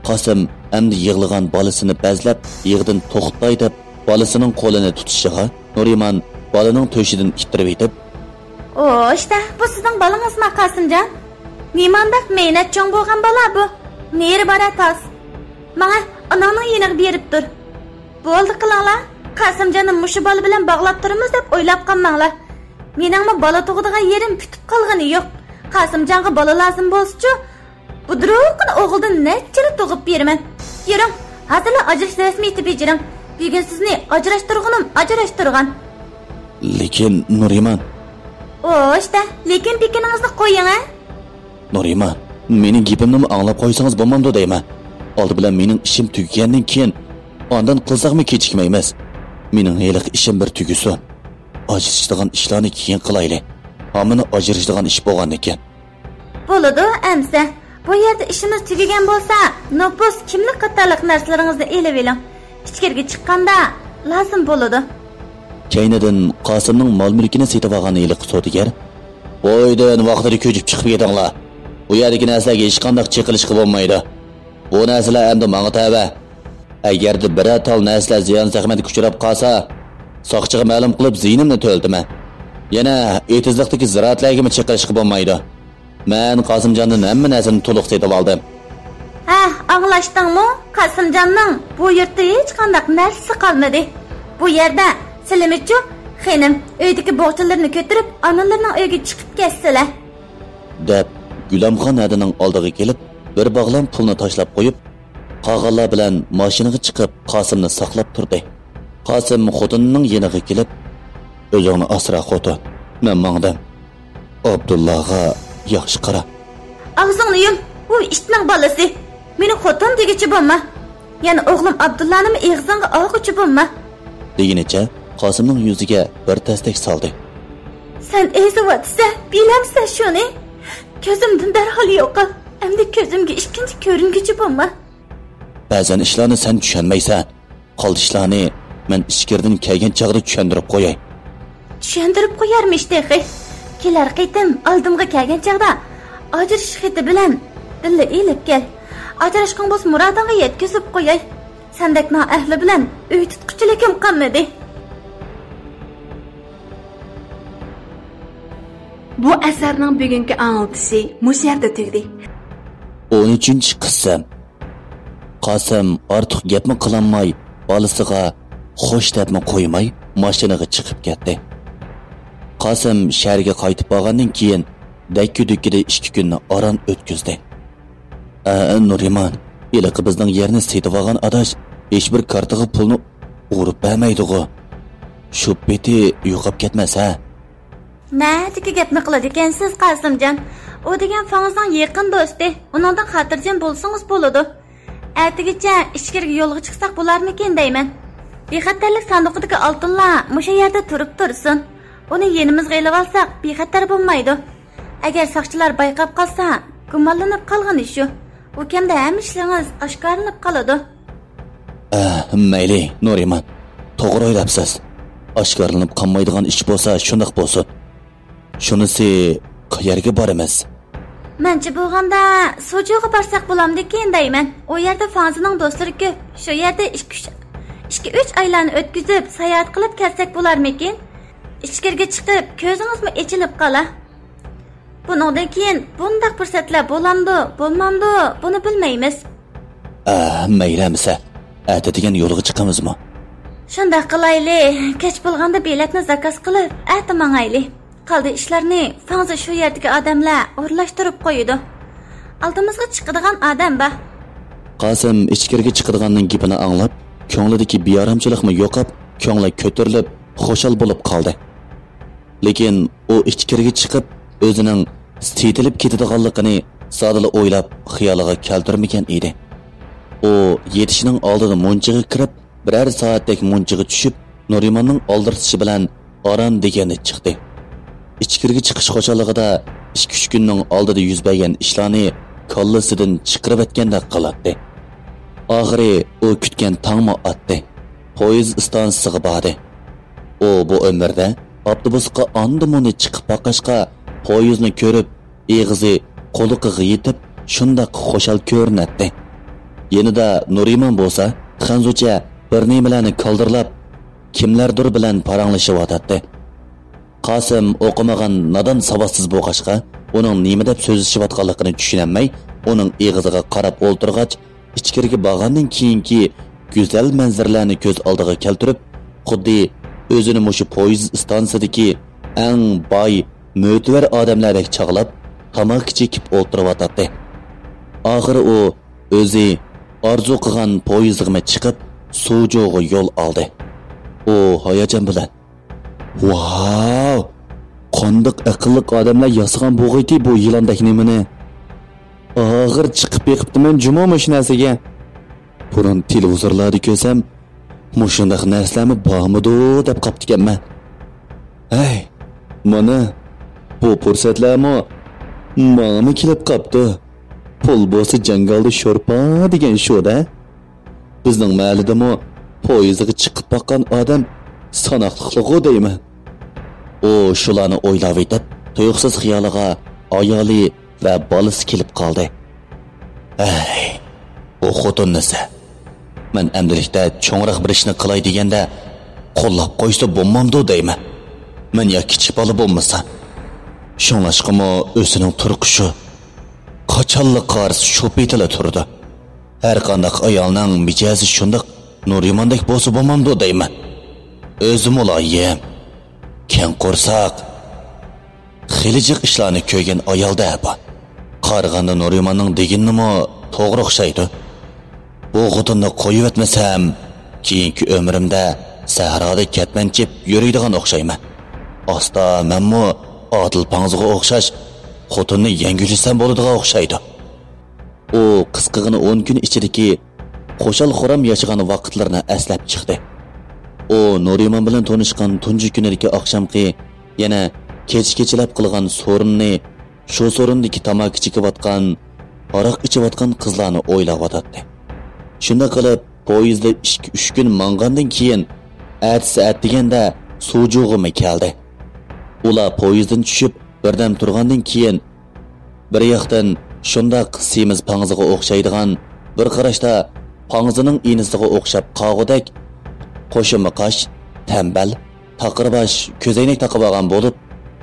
قاسىم ئەمدى يىغلىغان بالىسىنى بەزلەپ، يىغىدىن توختاي دەپ، بالىسىنىڭ قولىنى تۇتۇشىغا، نۇرىمان بالىنىڭ تۆشىدىن ئىتتىرىۋېتىپ، ئوشتە، بۇ سىزنىڭ بالىڭىزما، قاسىمجان؟ نېمانداق مەينەت چوڭ بولغان بالا بۇ. نېرى بارە تاس. ماڭە، ئاناڭنىڭ يېنىغا بېرىپ تۇر. بولدى قىلىڭلار. قاسىمجاننى مۇشۇ بالا بىلەن باغلاپ تۇرىمىز دەپ ئويلاپ قالماڭلار. مېنىڭمۇ بالا تۇغىدىغان يېرىم پۈتۈپ قالغىنى يوق. قاسىمجانغا بالا لازىم بولسىچۇ، بۇدرۇقىنى ئوغۇلدىن نەچچىلا تۇغۇپ بېرىمەن. يۈرۈڭ، ھازىرلا ئاجرىشىش رەسمىيىتى بېجىرىڭ. بۈگۈن سىزنى ئاجراشتۇرغىنىم ئاجراشتۇرغان. لېكىن، نۇرىمان. ئوشتە، لېكىن پېكىنىڭىزنى قويۇڭ، ھە؟ نۇرىمان، مېنىڭ گېپىمنىمۇ ئاڭلاپ قويسىڭىز بولمامدۇ دەيمەن. ئالدى بىلەن مېنىڭ ئىشىم تۈگىگەندىن كېيىن، ئاندىن قىلساقمۇ كېچىكمەيمىز. مېنىڭ ھېلىقى ئىشىم بىر تۈگىسۇن. ئاجرىشىدىغان ئىشلارنى كېيىن قىلايلى. ھامىنى ئاجرىشىدىغان ئىش بولغاندىكىن. بولىدۇ، ئەمسە. بۇ يەردە ئىشىمىز تۈگىگەن بولسا، نوپۇس، كىملىك قاتارلىق نەرسىلىرىڭىزنى ئېلىۋېلىڭ. ئىچكىرىگە چىققاندا لازىم بولىدۇ. كەينىدىن قاسىمنىڭ مال-مۈلكىنى سېتىۋالغان ھېلىقى سودىگەر، بۇ ئۆيدىن ۋاقتىدا كۆچۈپ چىقىپ كېتىڭلار. بۇ يەردىكى نەرسىلەرگە ھېچقانداق چېقىلىشقا بولمايدۇ. بۇ نەرسىلەر ئەمدى ماڭا تەۋە. ئەگەردە بىرەر تال نەرسىلەر زىيان-زەخمەتكە ئۇچراپ قالسا، ساقچىغا مەلۇم قىلىپ زىيىنىمنى تۆلىتىمەن. يەنە ئېتىزلىقتىكى زىرائەتلەرگىمۇ چېقىلىشقا بولمايدۇ. مەن قاسىمجاندىن ھەممە نەرسىنى تولۇق سېتىۋالدىم. ھە، ئاڭلاشتىڭمۇ؟ قاسىمجاننىڭ بۇ يۇرتتا ھېچقانداق نەرسىسى قالمىدى. بۇ يەردە سىلىمىچۇ، خېنىم، ئۆيدىكى بوغچىلىرىنى كۆتۈرۈپ، ئانىلىرىنىڭ ئۆيىگە چىقىپ كەتسىلە. دەپ، گۈلەمخان ھەدىنىڭ ئالدىغا كېلىپ، بىر باغلام پۇلنى تاشلاپ قويۇپ، قالغانلار بىلەن ماشىنىغا چىقىپ، قاسىمنى ساقلاپ تۇردى. قاسىم خوتۇنىنىڭ يېنىغا كېلىپ، ئۆزۈڭنى ئاسرا، خوتۇن، مەن ماڭدىم. ئابدۇللاغا ياخشى قارا. ئاغزىڭنى يۇم، ئۇ ئىتنىڭ بالىسى. مېنى خوتۇن دېگۈچى بولما. يەنە ئوغلۇم ئابدۇللانىمۇ ئېغىزىڭغا ئالغۇچى بولما. دېگىنىچە قاسىمنىڭ يۈزىگە بىر تەستەك سالدى. سەن ئېزىۋاتىسەن، بىلەمسەن شۇنى؟ كۆزۈمدىن دەرھال يوقال. ئەمدى كۆزۈمگە ئىككىنچى كۆرۈنگۈچى بولما. بەزەن ئىشلارنى سەن چۈشەنمەيسەن. قالدى ئىشلارنى مەن ئىچكىرىدىن كەلگەن چاغدا چۈشەندۈرۈپ قوياي. چۈشەندۈرۈپ قويارمىش تېخى. كېلەر قېتىم ئالدىمغا كەلگەن چاغدا ئاجرىشىش خېتى بىلەن بىللە ئېلىپ كەل. ئاجراشقۇڭ بولسا مۇرادىڭغا يەتكۈزۈپ قوياي. سەندەك نائەھلى بىلەن ئۆي تۇتقۇچىلىكىم قالمىدى. بۇ ئەسەرنىڭ بۈگۈنكى ئاڭلىتىشى مۇشۇ يەردە تۈگىدى. ئون ئۈچىنچى قىسىم. قاسىم ئارتۇق گەپمۇ قىلالماي، بالىسىغا خوش دەپمۇ قويماي، ماشىنىغا چىقىپ كەتتى. قاسىم شەھەرگە قايتىپ بارغاندىن كېيىن، دەككە-دۈككىدە ئىككى كۈننى ئاران ئۆتكۈزدى. ئە، نۇرىمان، ھېلىقى بىزنىڭ يەرنى سېتىۋالغان ئاداش ھېچبىر كارتىغا پۇلنى ئۇرۇپ بەرمەيدىغۇ؟ شۇ پېتى يوقاپ كەتمەس، ھە؟ نەدىكى گەپنى قىلىدىكەنسىز، قاسىمجان؟ ئۇ دېگەن فاڭزىنىڭ يېقىن دوستى. ئۇنىڭدىن خاتىرجەم بولسىڭىز بولىدۇ. ئەتىگىچە ئىچكىرىگە يولغا چىقساق بولارمىكىن دەيمەن. بىخەتەرلىك ساندۇقىدىكى ئالتۇنلار مۇشۇ يەردە تۇرۇپ تۇرسۇن. ئۇنى يېنىمىزغا ئېلىۋالساق بىخەتەر بولمايدۇ. ئەگەر ساقچىلار بايقاپ قالسا، گۇمانلىنىپ قالغىنى شۇ. ئۇ كەمدە ھەممە ئىشلىرىڭىز ئاشكارىلىنىپ قالىدۇ. ئە، مەيلى، نۇرىمان. توغرا ئويلاپسىز. ئاشكارىلىنىپ قالمايدىغان ئىش بولسا شۇنداق بولسۇن. شۇنىسى، قەيەرگە بارىمىز؟ مەنچە بولغاندا سۇجۇغا بارساق بولامدىكىن دەيمەن. ئۇ يەردە فاڭزىنىڭ دوستلىرى كۆپ. شۇ يەردە ئىككى، ئۈچ، ئىككى، ئۈچ ئايلارنى ئۆتكۈزۈپ ساياھەت قىلىپ كەلسەك بولارمىكىن؟ ئىچكىرىگە چىقىپ كۆزىڭىزمۇ ئېچىلىپ قالا. بۇنىڭدىن كېيىن بۇنداق پۇرسەتلەر بولامدۇ، بولمامدۇ، بۇنى بىلمەيمىز. ئە، مەيلى ئەمىسە، ئەتىدىگەن يولغا چىقىمىزمۇ؟ شۇنداق قىلايلى، كەچ بولغاندا بېلەتنى زاكاز قىلىپ، ئەتە ماڭايلى. قالدى ئىشلارنى فاڭزى شۇ يەردىكى ئادەملەر ئورۇنلاشتۇرۇپ قويىدۇ. ئالدىمىزغا چىقىدىغان ئادەم بار. قاسىم ئىچكىرىگە چىقىدىغاننىڭ گېپىنى ئاڭلاپ، كۆڭلىدىكى بىئارامچىلىقمۇ يوقاپ، كۆڭلى كۆتۈرۈلۈپ، خۇشال بولۇپ قالدى. لېكىن ئۇ ئىچكىرىگە چىقىپ، ئۆزىنىڭ سېتىلىپ كېتىدىغانلىقىنى زادىلا ئويلاپ، خىيالىغا كەلتۈرمىگەن ئىدى. ئۇ يېتىشنىڭ ئالدىدا مۇنچىغا كىرىپ، بىرەر سائەتتەك مۇنچىغا چۈشۈپ، نۇرىماننىڭ ئالدىرىتىشى بىلەن ئاران دېگەننى چىقتى. ئىچكىرىگە چىقىش خۇشاللىقىدا ئىككى-ئۈچ كۈننىڭ ئالدىدا يۈز بەرگەن ئىشلارنى كاللىسىدىن چىقىرىۋەتكەندەك قىلاتتى. ئاخىرى ئۇ كۈتكەن تاڭمۇ ئاتتى. پويىز ئىستانسىسىغا باردى. ئۇ بۇ ئۆمرىدە ئاپتوبۇسقا ئاندىن-مۇندىن چىقىپ باققاچقا، پويىزنى كۆرۈپ، ئېغىزى قۇلىقىغا يېتىپ، شۇنداق خۇشال كۆرۈنەتتى. يېنىدا نۇرىمان بولسا، خەنزۇچە بىر نېمىلەرنى كالدىرلاپ، كىملەردۇر بىلەن پاراڭلىشىۋاتاتتى. قاسىم ئوقۇمىغان نادان ساۋاتسىز بولغاچقا، ئۇنىڭ نېمە دەپ سۆزلىشىۋاتقانلىقىنى چۈشىنەلمەي، ئۇنىڭ ئېغىزىغا قاراپ ئولتۇرغاچ، ئىچكىرىگە بارغاندىن كېيىنكى گۈزەل مەنزىرىلەرنى كۆز ئالدىغا كەلتۈرۈپ، خۇددى ئۆزىنى مۇشۇ پويىز ئىستانسىسىدىكى ئەڭ باي، مۆتىۋەر ئادەملەردەك چاغلاپ، تاماكا چېكىپ ئولتۇرۇۋاتاتتى. ئاخىرى ئۇ ئۆزى ئارزۇ قىلغان پويىزغىمۇ چىقىپ، سۇجۇغا يول ئالدى. ئۇ ھاياجان بىلەن، «ۋاۋ! قانداق ئەقىللىق ئادەملەر ياسىغان بولغىيتى بۇ يىلاندەك نېمىنى؟ ئاخىر چىقىپ بېقىپتىمەن جۇمۇ مۇشۇ نەرسىگە. بۇرۇن تېلېۋىزورلاردا كۆرسەم، مۇشۇنداق نەرسىلەرمۇ بارمىدۇ دەپ قاپتىكەنمەن. ھەي، مانا، بۇ پۇرسەتلەرمۇ ماڭىمۇ كېلىپ قاپتۇ. پۇل بولسا جاڭگالدا شورپا دېگەن شۇ-دە. بىزنىڭ مەھەللىدىمۇ پويىزغا چىقىپ باققان ئادەم ساناقلىقلىغۇ دەيمەن.» ئۇ شۇلارنى ئويلاۋېتىپ، تۇيۇقسىز خىيالىغا ئايالى ۋە بالىسى كېلىپ قالدى. «ھەي، بۇ خوتۇن نېسە؟ مەن ئەمدىلىكتە چوڭراق بىر ئىشنى قىلاي دېگەندە، قوللاپ قويسا بولمامدۇ دەيمەن. مەن يا كىچىك بالا بولمىسا. شۇڭلاشقىمۇ ئۆزىنىڭ تۇرقى شۇ. قاچانلا قارىسا شۇ پېتىلا تۇرىدۇ. ھەر قانداق ئايالنىڭ مىجەزى شۇنداق، نۇرىماندەك بولسا بولمامدۇ دەيمەن. ئۆزى مۇلايىم، كەڭ قورساق، خېلى جىق ئىشلارنى كۆرگەن ئايال-دە بۇ.» قارىغاندا نۇرىماننىڭ دېگىنىمۇ توغرا ئوخشايدۇ. بۇ خوتۇننى قويۇۋەتمىسەم، كېيىنكى ئۆمرۈمدە سەھرادا كەتمەنچىپ يۈرىدىغان ئوخشايمەن. ئاستا مەنمۇ ئادىل پاڭزىغا ئوخشاش خوتۇننى يەڭگۈلىسەم بولىدىغان ئوخشايدۇ. ئۇ قىسقىغىنە ئون كۈن ئىچىدىكى خۇشال-خۇرام ياشىغان ۋاقىتلىرىنى ئەسلەپ چىقتى. ئۇ نۇرىمان بىلەن تونۇشقان تۇنجى كۈنىدىكى ئاخشامقى يەنە كېچە-كېچىلەپ قىلغان سورۇننى، شۇ سورۇندىكى تاماكا چېكىۋاتقان ھاراق ئىچىۋاتقان قىزلارنى ئويلاۋاتاتتى. شۇنداق قىلىپ، پويىزدا ئىككى-ئۈچ كۈن ماڭغاندىن كېيىن، ئەتىسى ئەتىگەندە سۇجۇغىمۇ كەلدى. ئۇلار پويىزدىن چۈشۈپ، بىردەم تۇرغاندىن كېيىن، بىر ياقتىن شۇنداق سېمىز پاڭزىغا ئوخشايدىغان، بىر قاراشتا پاڭزىنىڭ ئىنىسىغا ئوخشاپ قالغۇدەك، قوشۇمى قاش، تەمبەل، تاقىرباش، كۆزەينەك تاقىۋالغان بولۇپ،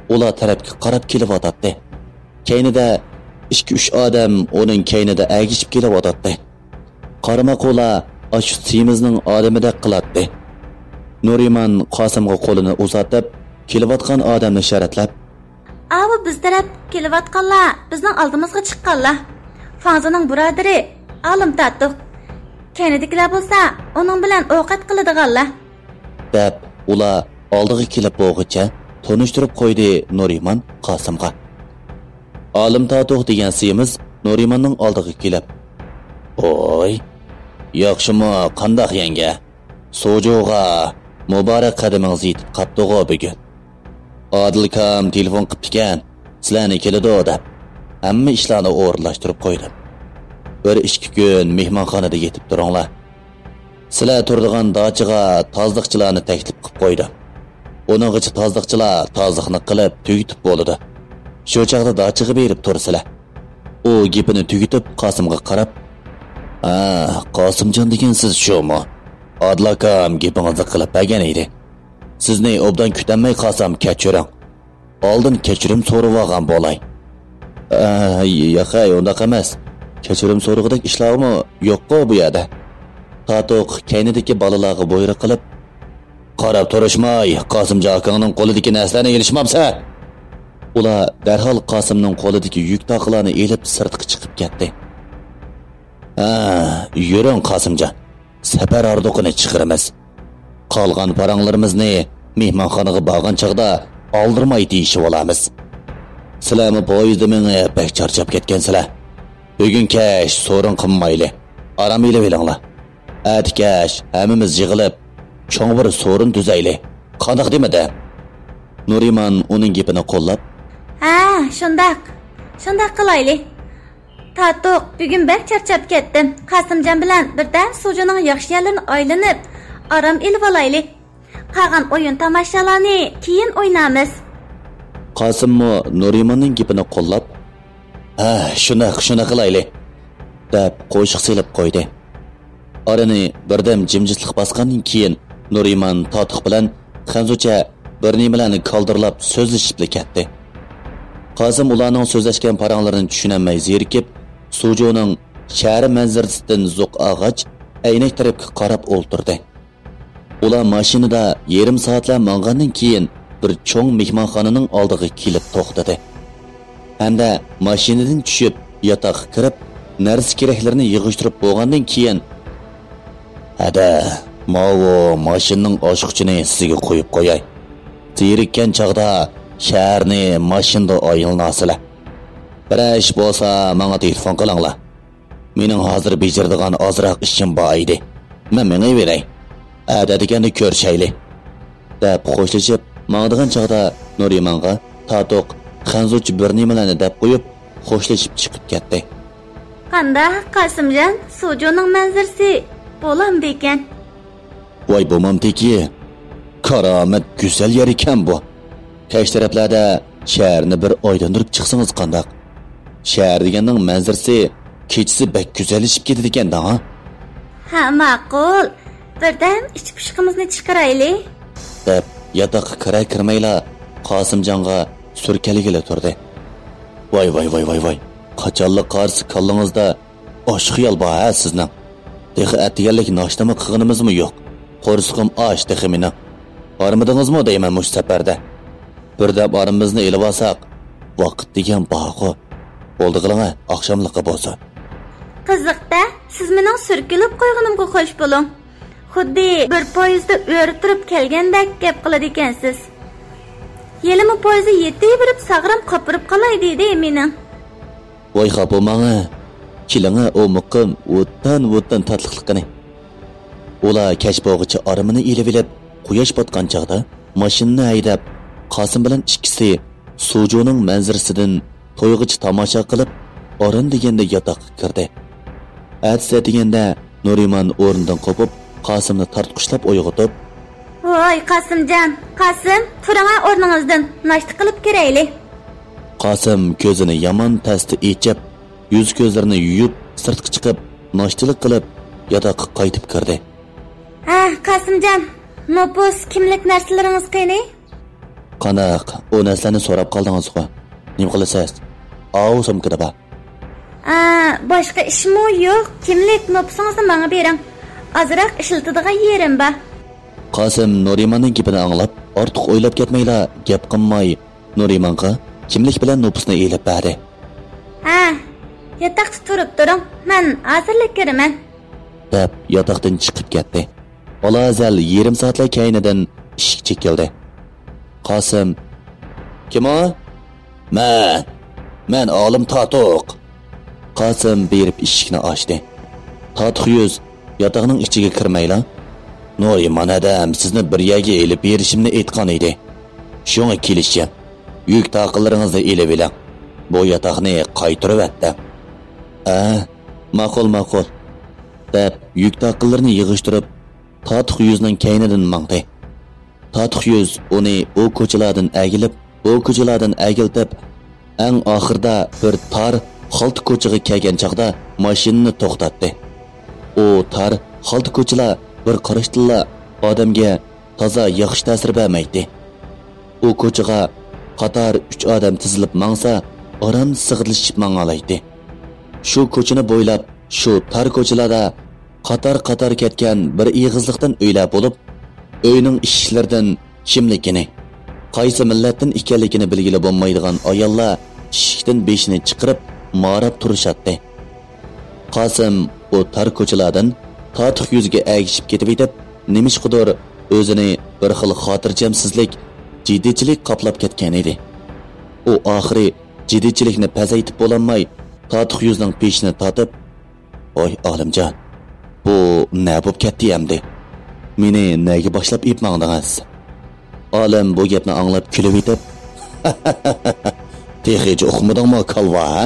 ئۇلار تەرەپكە قاراپ كېلىۋاتاتتى. كەينىدە ئىككى-ئۈچ ئادەم ئۇنىڭ كەينىدە ئەگىشىپ كېلىۋاتاتتى. قارىماققا ئۇلار ئاشۇ سېمىزنىڭ ئادىمىدەك قىلاتتى. نۇرىمان قاسىمغا قولىنى ئۇزاتىپ، كېلىۋاتقان ئادەمنى شەرەتلەپ، ئاۋۇ بىز تەرەپ كېلىۋاتقانلار بىزنىڭ ئالدىمىزغا چىققانلار. فاڭزىنىڭ بۇرادىرى ئالىم تاتۇق. كەينىدىكىلەر بولسا ئۇنىڭ بىلەن ئوقەت قىلىدىغانلار. دەپ، ئۇلار ئالدىغا كېلىپ بولغۇچە تونۇشتۇرۇپ قويدى نۇرىمان قاسىمغا. ئالىم تاتۇق دېگەن سېمىز نۇرىماننىڭ ئالدىغا كېلىپ، ۋوي، ياخشىمۇ قانداق يەڭگە؟ سوجۇغا مۇبارەك قەدىمىڭىز يېتىپ قاپتىغۇ بۈگۈن. ئادىل ئاكام تېلېفون قىپتىكەن، سىلەرنى كېلىدۇ دەپ، ھەممە ئىشلارنى ئورۇنلاشتۇرۇپ قويدۇم. بىر ئىككى كۈن مېھمانخانىدا يېتىپ تۇرۇڭلار. سىلەر تۇرىدىغان داچىغا تازىلىقچىلارنى تەكلىپ قىلىپ قويدۇم. ئۇنىڭغىچە تازىلىقچىلار تازىلىقنى قىلىپ تۈگىتىپ بولىدۇ. شۇ چاغدا داچىغا بېرىپ تۇرىسىلەر. ئۇ گېپىنى تۈگىتىپ قاسىمغا قاراپ، ھە، قاسىمجان دېگەن سىز شۇمۇ؟ ئادىل ئاكام گېپىڭىزنى قىلىپ بەرگەن ئىدى. سىزنى ئوبدان كۈتەلمەي قالسام كەچۈرۈڭ. ئالدىن كەچۈرۈم سورىۋالغان بولاي. ئە، ياق ھەي، ئۇنداق ئەمەس. كەچۈرۈم سورىغۇدەك ئىشلارمۇ يوققۇ بۇ يەردە. تاتۇق كەينىدىكى بالىلارغا بۇيرۇق قىلىپ، قاراپ تۇرۇشماي، قاسىمجان ئاكاڭنىڭ قولىدىكى نەرسىلەرنى ئېلىشمامسەن؟ ئۇلار دەرھال قاسىمنىڭ قولىدىكى يۈك تاقىلارنى ئېلىپ سىرتقا چىقىپ كەتتى. ھە، يۈرۈڭ قاسىمجان. سەپەر ھاردۇقىنى چىقىرىمىز. قالغان پاراڭلىرىمىزنى مېھمانخانىغا بارغان چاغدا ئالدىرىماي تېيىشىۋالامىز. سىلەرمۇ پويىزدا مېڭىپ بەك چارچاپ كەتكەنسىلەر. بۈگۈن كەچ سورۇن قىلمايلى، ئارام ئېلىۋېلىڭلار. ئەتە كەچ ھەممىمىز يىغىلىپ، چوڭ بىر سورۇن تۈزەيلى. قانداق دېمىدىم؟ نۇرىمان ئۇنىڭ گېپىنى قوللاپ، ھە، شۇنداق. شۇنداق قىلايلى. تاتۇق، بۈگۈن بەك چارچاپ كەتتىم. قاسىمجان بىلەن بىردەم سۇجۇنىڭ ياخشى يەرلىرىنى ئايلىنىپ، ئارام ئېلىۋالايلى. قالغان ئويۇن تاماشالارنى كېيىن ئوينارمىز. قاسىممۇ نۇرىماننىڭ گېپىنى قوللاپ، ھە، شۇنداق، شۇنداق قىلايلى، دەپ قوشۇق سېلىپ قويدى. ئارىنى بىردەم جىمجىتلىق باسقاندىن كېيىن، نۇرىمان تاتۇق بىلەن خەنزۇچە بىر نېمىلەرنى كالدىرلاپ سۆزلىشىپلا كەتتى. قاسىم ئۇلارنىڭ سۆزلەشكەن پاراڭلىرىنى چۈشىنەلمەي زېرىكىپ، سۇجۇنىڭ شەھەر مەنزىرىسىدىن زوق ئالغاچ، ئەينەك تەرەپكە قاراپ ئولتۇردى. ئۇلار ماشىنىدا يېرىم سائەتلەر ماڭغاندىن كېيىن، بىر چوڭ مېھمانخانىنىڭ ئالدىغا كېلىپ توختىدى. ھەمدە ماشىنىدىن چۈشۈپ، ياتاققا كىرىپ، نەرسە-كېرەكلىرىنى يىغىشتۇرۇپ بولغاندىن كېيىن، ھەدە، ماۋۇ ماشىنىنىڭ ئاچقۇچىنى سىزگە قويۇپ قوياي. زېرىككەن چاغدا شەھەرنى ماشىنىدا ئايلىنارسىلەر. بىرەر ئىش بولسا، ماڭا تېلېفون قىلىڭلار. مېنىڭ ھازىر بېجىرىدىغان ئازراق ئىشىم بار ئىدى. مەن مېڭىۋېرەي. ئەتە دېگەندە كۆرۈشەيلى. دەپ خوشلىشىپ ماڭىدىغان چاغدا نۇرىمانغا تاتۇق خەنزۇچە بىر نېمىلەرنى دەپ قويۇپ، خوشلىشىپ چىقىپ كەتتى. قانداق، قاسىمجان، سۇجۇنىڭ مەنزىرىسى بولامدىكەن؟ ۋاي بومامتىكى، كارامەت گۈزەل يەر ئىكەن بۇ. كەچ تەرەپلەردە شەھەرنى بىر ئايلاندۇرۇپ چىقسىڭىز قانداق؟ شەھەر دېگەننىڭ مەنزىرىسى كېچىسى بەك گۈزەللىشىپ كېتىدىكەن داڭا. ھە، ماقۇل. بىردەم ئىچ پۇشۇقىمىزنى چىقىرايلى. دەپ، ياتاققا كىرەر كىرمەيلا قاسىمجانغا سۈركەلگىلى تۇردى. ۋاي، ۋاي، ۋاي، ۋاي، ۋاي. قاچانلا قارىسا كاللىڭىزدا ئاشۇ خىيال بار ھە سىزنىڭ؟ تېخى ئەتىگەنلىك ناشتىمۇ قىلغىنىمىزمۇ يوق. قورسىقىم ئاچ تېخى مېنىڭ. ھارمىدىڭىزمۇ دەيمەن مۇشۇ سەپەردە. بىردەم ئارىمىزنى ئېلىۋالساق، ۋاقىت دېگەن بارغۇ. بولدى قىلىڭە، ئاخشاملىققا بولسۇن. قىزىق-دە، سىز مېنىڭ سۈركىلىپ قويغىنىمغا خوش بولۇڭ. خۇددى بىر پويىزدا ئۆرە تۇرۇپ كەلگەندەك گەپ قىلىدىكەنسىز. ھېلىمۇ پويىزدا يېتىۋېرىپ ساغرام قاپىرىپ قالاي دېدى مېنىڭ. ۋاي خاپا بولماڭە، كېلىڭە ئۇ مۇقىم ۋۇتتان-ۋۇتتان تاتلىقلىقىنى. ئۇلار كەچ بولغۇچە ئارمىنى ئېلىۋېلىپ، قۇياش پاتقان چاغدا ماشىنىنى ھەيدەپ، قاسىم بىلەن ئىككىسى سۇجۇنىڭ مەنزىرىسىدىن تويغىچە تاماشا قىلىپ، ئاران دېگەندە ياتاققا كىردى. ئەتىسى ئەتىگەندە نۇرىمان ئورنىدىن قوپۇپ، قاسىمنى تارتقۇچلاپ ئويغىتىپ، ۋاي قاسىمجان، قاسىم، تۇرۇڭا ئورنىڭىزدىن، ناشتا قىلىپ كىرەيلى. قاسىم كۆزىنى يامان تەستە ئېچىپ، يۈز-كۆزلىرىنى يۇيۇپ، سىرتقا چىقىپ، ناشتىلىق قىلىپ، ياتاققا قايتىپ كىردى. ھە، قاسىمجان، نوپۇس، كىملىك نەرسىلىرىڭىز قېنى؟ قانداق، ئۇ نەرسىلەرنى سوراپ قالدىڭىزغۇ؟ نېمە قىلىسىز؟ ئاۋۇ سومكىدا بار. ئا، باشقا ئىشمۇ يوق، كىملىك نوپۇسىڭىزنى ماڭا بېرىڭ. ئازراق ئىشلىتىدىغان يېرىم بار. قاسىم نۇرىماننىڭ گېپىنى ئاڭلاپ، ئارتۇق ئويلاپ كەتمەيلا، گەپ قىلماي، نۇرىمانغا كىملىك بىلەن نوپۇسنى ئېلىپ بەردى. ھە، ياتاقتا تۇرۇپ تۇرۇڭ، مەن ھازىرلا كىرىمەن. دەپ ياتاقتىن چىقىپ كەتتى. ئالاھازەل يېرىم سائەتلەر كەينىدىن ئىشىك چېكىلدى. قاسىم، كىم ئۇ؟ مەن، مەن ئالىم تاتۇق. قاسىم بېرىپ ئىشىكنى ئاچتى. تاتۇق يۈز ياتاقنىڭ ئىچىگە كىرمەيلا، نۇرىمان ھەدەم سىزنى بىر يەرگە ئېلىپ بېرىشىمنى ئېيتقان ئىدى. شۇڭا كېلىشىم. يۈك تاقىلىرىڭىزنى ئېلىۋېلىڭ. بۇ ياتاقنى قايتۇرۇۋەت دەڭ. ئە، ماقۇل، ماقۇل. دەپ يۈك تاقىلىرىنى يىغىشتۇرۇپ، تاتۇق يۈزنىڭ كەينىدىن ماڭدى. تاتۇق يۈز ئۇنى ئۇ كوچىلاردىن ئەگىلىپ، بۇ كوچىلاردىن ئەگىلتىپ، ئەڭ ئاخىرىدا بىر تار خالتا كوچىغا كەلگەن چاغدا ماشىنىنى توختاتتى. ئۇ تار خالتا كوچىلار بىر قاراشتىلا ئادەمگە تازا ياخشى تەسىر بەرمەيتتى. ئۇ كوچىغا قاتار ئۈچ ئادەم تىزىلىپ ماڭسا، ئاران سىغدىلىشىپ ماڭالايتتى. شۇ كوچىنى بويلاپ، شۇ تار كوچىلاردا قاتار-قاتار كەتكەن بىر ئېغىزلىقتىن ئۆيلەر بولۇپ، ئۆينىڭ ئىشىكلىرىدىن كىملىكىنى، قايسى مىللەتتىن ئىكەنلىكىنى بىلگىلى بولمايدىغان ئاياللار ئىشىكتىن بېشىنى چىقىرىپ، ماراپ تۇرۇشاتتى. قاسىم ئۇ تار كوچىلاردىن تاتۇق يۈزگە ئەگىشىپ كېتىۋېتىپ، نېمىشقىدۇر ئۆزىنى بىر خىل خاتىرجەمسىزلىك، جىددىيچىلىك قاپلاپ كەتكەن ئىدى. ئۇ ئاخىرى جىددىيچىلىكنى پەسەيتىپ بولالماي، تاتۇق يۈزنىڭ بېشىنى تارتىپ، ۋاي ئالىمجان، بۇ نە بوپ كەتتى ئەمدى؟ مېنى نەگە باشلاپ ئېلىپ ماڭدىڭىز؟ ئالىم بۇ گەپنى ئاڭلاپ كۈلۈۋېتىپ، تېخىچە ئۇقمىدىڭمۇ، كالۋا، ھە؟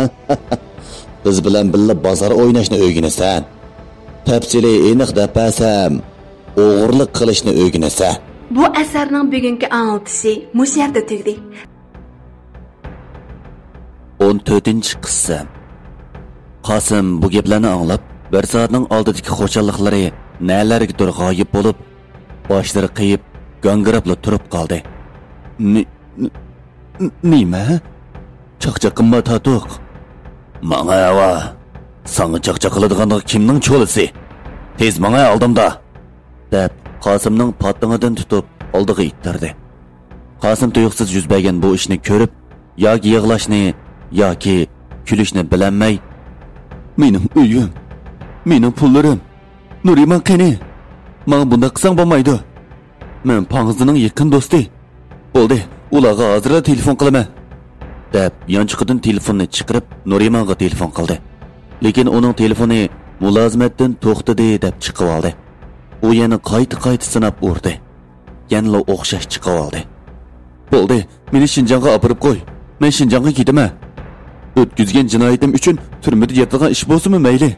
بىز بىلەن بىللە بازار ئويناشنى ئۆگىنىسەن. تەپسىلىي ئېنىق دەپ بەرسەم، ئوغرىلىق قىلىشنى ئۆگىنىسەن. بۇ ئەسەرنىڭ بۈگۈنكى ئاڭلىتىشى مۇشۇ يەردە تۈگىدى. ئون تۆتىنچى قىسىم. قاسىم بۇ گەپلەرنى ئاڭلاپ، بىر سائەتنىڭ ئالدىدىكى خۇشاللىقلىرى نەلەرگىدۇر غايىب بولۇپ، باشلىرى قېيىپ، گاڭگىراپلا تۇرۇپ قالدى. نى-، نى-، نېمە؟ چاقچاق قىلما، تاتۇق. ماڭا ھاۋا. ساڭا چاقچاق قىلىدىغانغا كىمنىڭ چولىسى؟ تېز ماڭا ئالدىمدا! دەپ، قاسىمنىڭ پاتىڭىدىن تۇتۇپ، ئالدىغا ئىتتەردى. قاسىم تۇيۇقسىز يۈز بەرگەن بۇ ئىشنى كۆرۈپ، ياكى يىغلاشنى، ياكى كۈلۈشنى بىلەلمەي، مېنىڭ ئۆيۈم، مېنىڭ پۇللىرىم، نۇرىمان قېنى؟ ماڭا بۇنداق قىلساڭ بولمايدۇ. مەن پاڭزىنىڭ يېقىن دوستى. بولدى، ئۇلارغا ھازىرلا تېلېفون قىلىمەن. دەپ، يانچۇقىدىن تېلېفوننى چىقىرىپ، نۇرىمانغا تېلېفون قىلدى. لېكىن ئۇنىڭ تېلېفونى مۇلازىمەتتىن توختىدى دەپ چىقىۋالدى. ئۇ يەنە قايتا-قايتا سىناپ ئۇردى. يەنىلا ئوخشاش چىقىۋالدى. بولدى، مېنى شىنجاڭغا ئاپىرىپ قوي. مەن شىنجاڭغا كېتىمەن. ئۆتكۈزگەن جىنايىتىم ئۈچۈن تۈرمىدە ياتىدىغان ئىش بولسىمۇ مەيلى.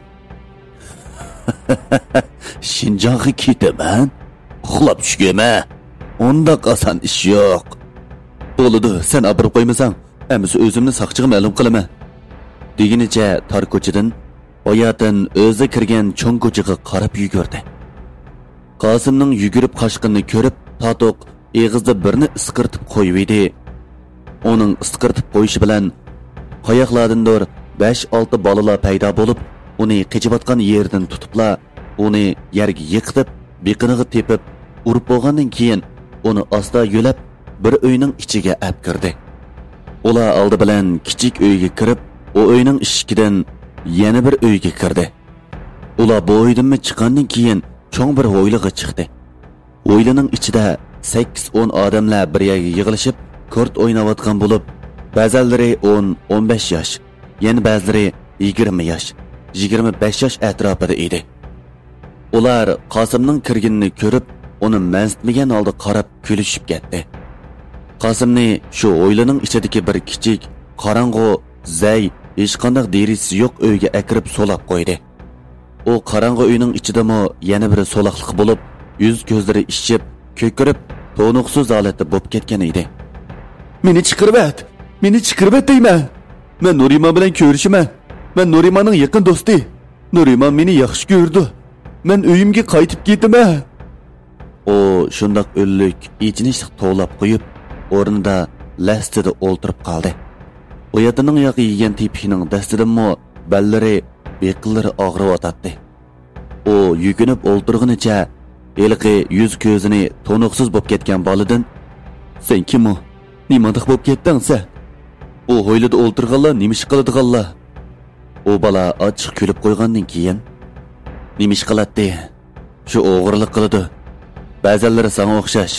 شىنجاڭغا كېتىمەن؟ ئۇخلاپ چۈشكۈمە. ئۇنداق ئاسان ئىش يوق. بولىدۇ، سەن ئاپىرىپ قويمىساڭ، ئەمىسە ئۆزۈمنى ساقچىغا مەلۇم قىلىمەن. دېگىنىچە تار كوچىدىن ھاياتىن ئۆزى كىرگەن چوڭ كوچىغا قاراپ يۈگۈردى. قاسىمنىڭ يۈگۈرۈپ قاچقىنىنى كۆرۈپ، تاتۇق ئېغىزدا بىرنى ئىسقىرتىپ قويۇۋىدى. ئۇنىڭ ئىسقىرتىپ قويۇشى بىلەن، قاياقلاردىندۇر بەش-ئالتە بالىلار پەيدا بولۇپ، ئۇنى قېچىۋاتقان يېرىدىن تۇتۇپلا، ئۇنى يەرگە يىقىتىپ، بېقىنىغا تېپىپ، ئۇرۇپ بولغاندىن كېيىن، ئۇنى ئاستا يۆلەپ، بىر ئۆينىڭ ئىچىگە ئەپ كىردى. ئۇلار ئالدى بىلەن كىچىك ئۆيگە كىرىپ، ئۇ ئۆينىڭ ئىشىكىدىن يەنە بىر ئۆيگە كىردى. ئۇلار بۇ ئۆيدىنمۇ چىققاندىن كېيىن، چوڭ بىر ھويلىغا چىقتى. ھويلىنىڭ ئىچىدە سەككىز-ئون ئادەملەر بىر يەرگە يىغىلىشىپ، كورت ئويناۋاتقان بولۇپ، بەزەنلىرى ئون، ئون بەش ياش، يەنە بەزىلىرى يىگىرمە ياش، يىگىرمە بەش ياش ئەتراپىدا ئىدى. ئۇلار قاسىمنىڭ كىرگىنىنى كۆرۈپ، ئۇنى مەنسىتمىگەن ھالدا قاراپ كۈلۈشۈپ كەتتى. قاسىمنى شۇ ھويلىنىڭ ئىچىدىكى بىر كىچىك، قاراڭغۇ، زەي، ھېچقانداق دېرىزىسى يوق ئۆيگە ئەكىرىپ سولاپ قويدى. ئۇ قاراڭغۇ ئۆينىڭ ئىچىدىمۇ يەنە بىر سولاقلىق بولۇپ، يۈز-كۆزلىرى ئىششىپ، كۆكىرىپ، تونۇقسىز ھالەتتە بولۇپ كەتكەن ئىدى. مېنى چىقىرىۋەت! مېنى چىقىرىۋەت دەيمەن! مەن نۇرىمان بىلەن كۆرۈشىمەن! مەن نۇرىماننىڭ يېقىن دوستى! نۇرىمان مېنى ياخشى كۆرىدۇ! مەن ئۆيۈمگە قايتىپ كېتىمەن! ئۇ شۇنداق ئۈنلۈك، ئېچىنىشلىق توۋلاپ قويۇپ، ئورنىدا لەستىدە ئولتۇرۇپ قالدى. ئۇ ياتىنىڭ ياغى يېگەن تېپىكنىڭ دەستىدىنمۇ بەللىرى، بېقىنلىرى ئاغرىۋاتاتتى. ئۇ يۈكۈنۈپ ئولتۇرغىنىچە ھېلىقى يۈز-كۆزىنى تونۇقسىز بولۇپ كەتكەن بالىدىن، سەن كىم ئۇ؟ نېمانداق بولۇپ كەتتىڭ سەن؟ ئۇ ھويلىدا ئولتۇرغانلار نېمە ئىش قىلىدىغانلار؟ ئۇ بالا ئاچچىق كۈلۈپ قويغاندىن كېيىن، نېمە ئىش قىلاتتى؟ شۇ ئوغرىلىق قىلىدۇ. بەزەنلىرى ساڭا ئوخشاش،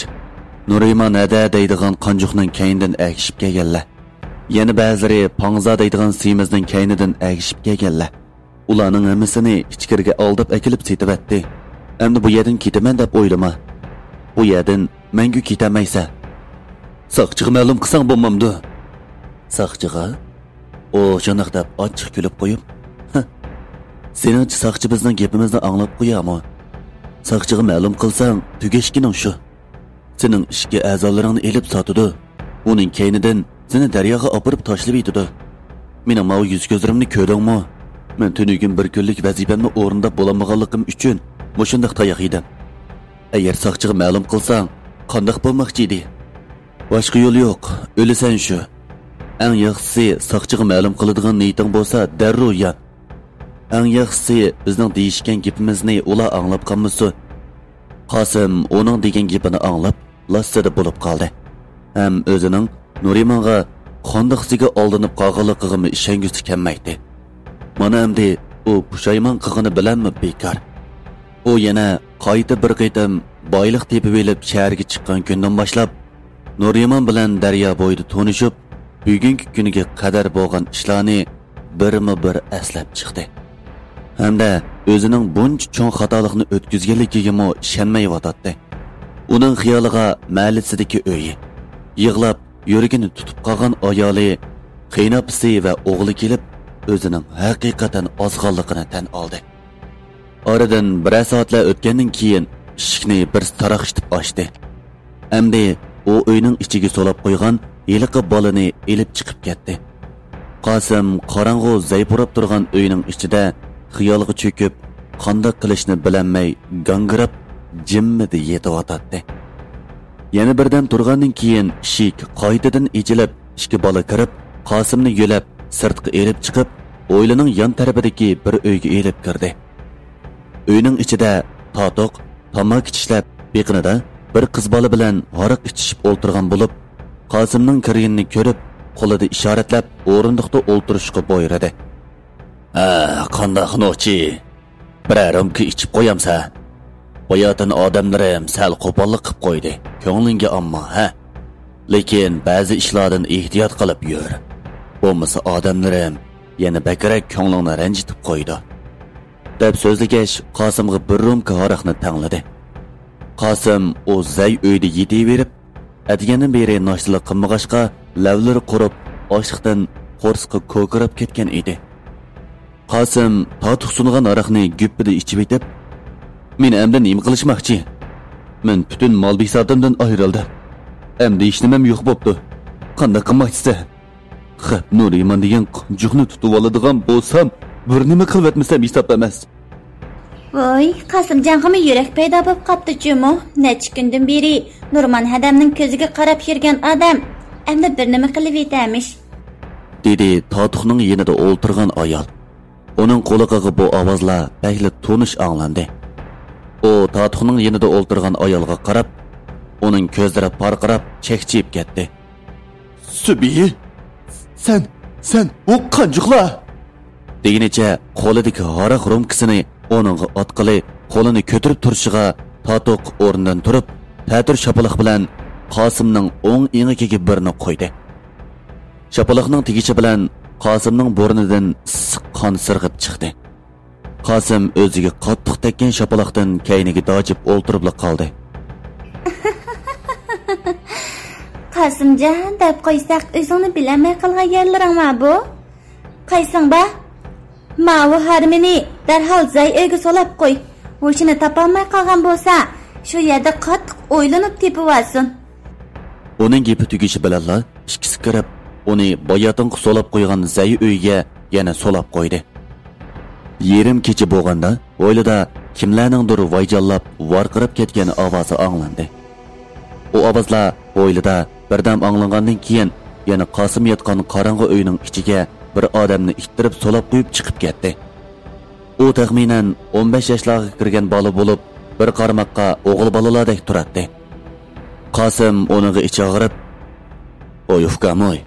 نۇرىمان ھەدە دەيدىغان قانجۇقنىڭ كەينىدىن ئەگىشىپ كەلگەنلەر. يەنە بەزىلىرى پاڭزا دەيدىغان سېمىزنىڭ كەينىدىن ئەگىشىپ كەلگەنلەر. ئۇلارنىڭ ھەممىسىنى ئىچكىرىگە ئالداپ ئەكېلىپ سېتىۋەتتى. ئەمدى بۇ يەردىن كېتىمەن دەپ ئويلىما. بۇ يەردىن مەڭگۈ كېتەلمەيسەن. ساقچىغا مەلۇم قىلساڭ بولمامدۇ؟ ساقچىغا؟ ئۇ شۇنداق دەپ ئاچچىق كۈلۈپ قويۇپ، سېنىڭچە ساقچى بىزنىڭ گېپىمىزنى ئاڭلاپ قويامۇ؟ ساقچىغا مەلۇم قىلساڭ، تۈگەشكىنىڭ شۇ. سېنىڭ ئىچكى ئەزالىرىڭنى ئېلىپ ساتىدۇ. ئۇنىڭ كەينىدىن سېنى دەرياغا ئاپىرىپ تاشلىۋېتىدۇ. مېنىڭ ماۋۇ يۈز-كۆزلىرىمنى كۆردۈڭمۇ؟ مەن تۈنۈگۈن بىر كۈنلۈك ۋەزىپەمنى ئورۇنداپ بولالمىغانلىقىم ئۈچۈن مۇشۇنداق تاياق يېدىم. ئەگەر ساقچىغا مەلۇم قىلساڭ، قانداق بولماقچى ئىدى؟ باشقا يول يوق، ئۆلىسەن شۇ. ئەڭ ياخشىسى، ساقچىغا مەلۇم قىلىدىغان نىيىتىڭ بولسا، دەررۇ يان. ئەڭ ياخشىسى، بىزنىڭ دېيىشكەن گېپىمىزنى ئۇلار ئاڭلاپ قالمىسۇن. قاسىم ئۇنىڭ دېگەن گېپىنى ئاڭلاپ، لاسسىدە بولۇپ قالدى. ھەم ئۆزىنىڭ نۇرىمانغا قانداقسىگە ئالدىنىپ قالغانلىقىغىمۇ ئىشەنگۈسى كەلمەيتتى. مانا ئەمدى ئۇ پۇشايمان قىلغىنى بىلەنمۇ بىكار. ئۇ يەنە قايتا بىر قېتىم بايلىق تېپىۋېلىپ شەھەرگە چىققان كۈندىن باشلاپ، نۇرىمان بىلەن دەريا بويىدا تونۇشۇپ، بۈگۈنكى كۈنگە قەدەر بولغان ئىشلارنى بىرمۇ بىر ئەسلەپ چىقتى. ھەمدە ئۆزىنىڭ بۇنچە چوڭ خاتالىقنى ئۆتكۈزگەنلىكىگىمۇ ئىشەنمەيۋاتاتتى. ئۇنىڭ خىيالىغا مەھەللىسىدىكى ئۆيى، يىغلاپ يۈرىكىنى تۇتۇپ قالغان ئايالى، قېيىنئاپىسى ۋە ئوغلى كېلىپ، ئۆزىنىڭ ھەقىقەتەن ئازغانلىقىنى تەن ئالدى. ئارىدىن بىرەر سائەتلەر ئۆتكەندىن كېيىن، ئىشىكنى بىرسى تاراقشىتىپ ئاچتى. ئەمدى ئۇ ئۆينىڭ ئىچىگە سولاپ قويغان ھېلىقى بالىنى ئېلىپ چىقىپ كەتتى. قاسىم قاراڭغۇ زەي پۇراپ تۇرغان ئۆينىڭ ئىچىدە خىيالغا چۆكۈپ، قانداق قىلىشنى بىلەلمەي گاڭگىراپ، جىممىدە يېتىۋاتاتتى. يەنە بىردەم تۇرغاندىن كېيىن ئىشىك قايتىدىن ئېچىلىپ، ئىككى بالا كىرىپ، قاسىمنى يۆلەپ، سىرتقا ئېلىپ چىقىپ، ھويلىنىڭ يان تەرىپىدىكى بىر ئۆيگە ئېلىپ كىردى. ئۆينىڭ ئىچىدە تاتۇق تاماكا چىشلەپ، بېقىنىدا بىر قىز بالا بىلەن ھاراق ئىچىشىپ ئولتۇرغان بولۇپ، قاسىمنىڭ كىرگىنىنى كۆرۈپ، قولىدا ئىشارەتلەپ، ئورۇندۇقتا ئولتۇرۇشقا بۇيرۇدى. ھە، قانداق نوچى؟ بىرەر رومكا ئىچىپ قويامسەن؟ باياتىن ئادەملىرىم سەل قوپاللىق قىپ قويدى، كۆڭلۈڭگە ئالما، ھە؟ لېكىن بەزى ئىشلاردىن ئېھتىيات قىلىپ يۈر. بولمىسا ئادەملىرىم يەنە بەكرەك كۆڭلۈڭنى رەنجىتىپ قويىدۇ. دەپ سۆزلىگەچ، قاسىمغا بىر رومكا ھاراقنى تەڭلىدى. قاسىم ئۇ زەي ئۆيدە يېتىۋېرىپ، ئەتىگەندىن بېرى ناشتىلا قىلمىغاچقا، لەۋلىرى قۇرۇپ، ئاچلىقتىن قورسىقى كوكىراپ كەتكەن ئىدى. قاسىم تاتۇق سۇنغان ھاراقنى گۈپپىدە ئىچىۋېتىپ، مېنى ئەمدى نېمە قىلىشماقچى؟ مەن پۈتۈن مال بىساتىمدىن ئايرىلدىم. ئەمدى ھېچنېمەم يوق بوپتۇ. قانداق قىلماقچىسەن؟ خەپ، نۇرىمان دېگەن قانجۇقنى تۇتۇۋالىدىغان بولسام، بىر نېمە قىلىۋەتمىسەم ھېساب ئەمەس. ۋوي، قاسىمجانغىمۇ يۈرەك پەيدا بوپ قاپتۇ جۇمۇ. نەچچە كۈندىن بېرى نۇرمان ھەدەمنىڭ كۆزىگە قاراپ يۈرگەن ئادەم ئەمدى بىر نېمە قىلىۋېتەمىش. دېدى تاتۇقنىڭ يېنىدا ئولتۇرغان ئايال. ئۇنىڭ قۇلىقىغا بۇ ئاۋازلار بەكلا تونۇش ئاڭلاندى. ئۇ تاتۇقنىڭ يېنىدا ئولتۇرغان ئايالغا قاراپ، ئۇنىڭ كۆزلىرى پارقىراپ، چەكچىيىپ كەتتى. سۈبى، سەن، سەن بۇ قانجۇقلار! دېگىنىچە قولىدىكى ھاراق رومكىسىنى ئۇنىڭغا ئاتقىلى، قولىنى كۆتۈرۈپ تۇرۇشىغا تاتۇق ئورنىدىن تۇرۇپ، تەتۈر شاپىلاق بىلەن قاسىمنىڭ ئوڭ ئېڭىكىگە بىرنى قويدى. شاپىلاقنىڭ تېگىشى بىلەن قاسىمنىڭ بۇرنىدىن ئىسسىق قان سىرغىپ چىقتى. قاسىم ئۆزىگە قاتتىق تەگكەن شاپىلاقتىن كەينىگە داجىپ ئولتۇرۇپلا قالدى. قاسىمجان دەپ قويساق، ئۆزۈڭنى بىلەلمەي قالغان يەرلىرىڭ بار بۇ. قايسىڭ بار؟ ماۋۇ ھارمىنى دەرھال زەي ئۆيگە سولاپ قوي. ھوشىنى تاپالماي قالغان بولسا، شۇ يەردە قاتتىق ئويلىنىپ تېپىۋالسۇن. ئۇنىڭ گېپى تۈگىشى بىلەنلا ئىككىسى كىرىپ، ئۇنى باياتىنقى سولاپ قويغان زەي ئۆيگە يەنە سولاپ قويدى. يېرىم كېچە بولغاندا، ھويلىدا كىملەرنىڭدۇر ۋايجانلاپ، ۋارقىراپ كەتكەن ئاۋازى ئاڭلاندى. ئۇ ئاۋازلار ھويلىدا بىردەم ئاڭلانغاندىن كېيىن، يەنە قاسىم ياتقان قاراڭغۇ ئۆينىڭ ئىچىگە بىر ئادەمنى ئىتتىرىپ سولاپ قويۇپ چىقىپ كەتتى. ئۇ تەخمىنەن ئون بەش ياشلارغا كىرگەن بالا بولۇپ، بىر قارىماققا ئوغۇل بالىلاردەك تۇراتتى. قاسىم ئۇنىڭغا ئىچى ئاغرىپ، «ۋوي ئۇكام ۋوي،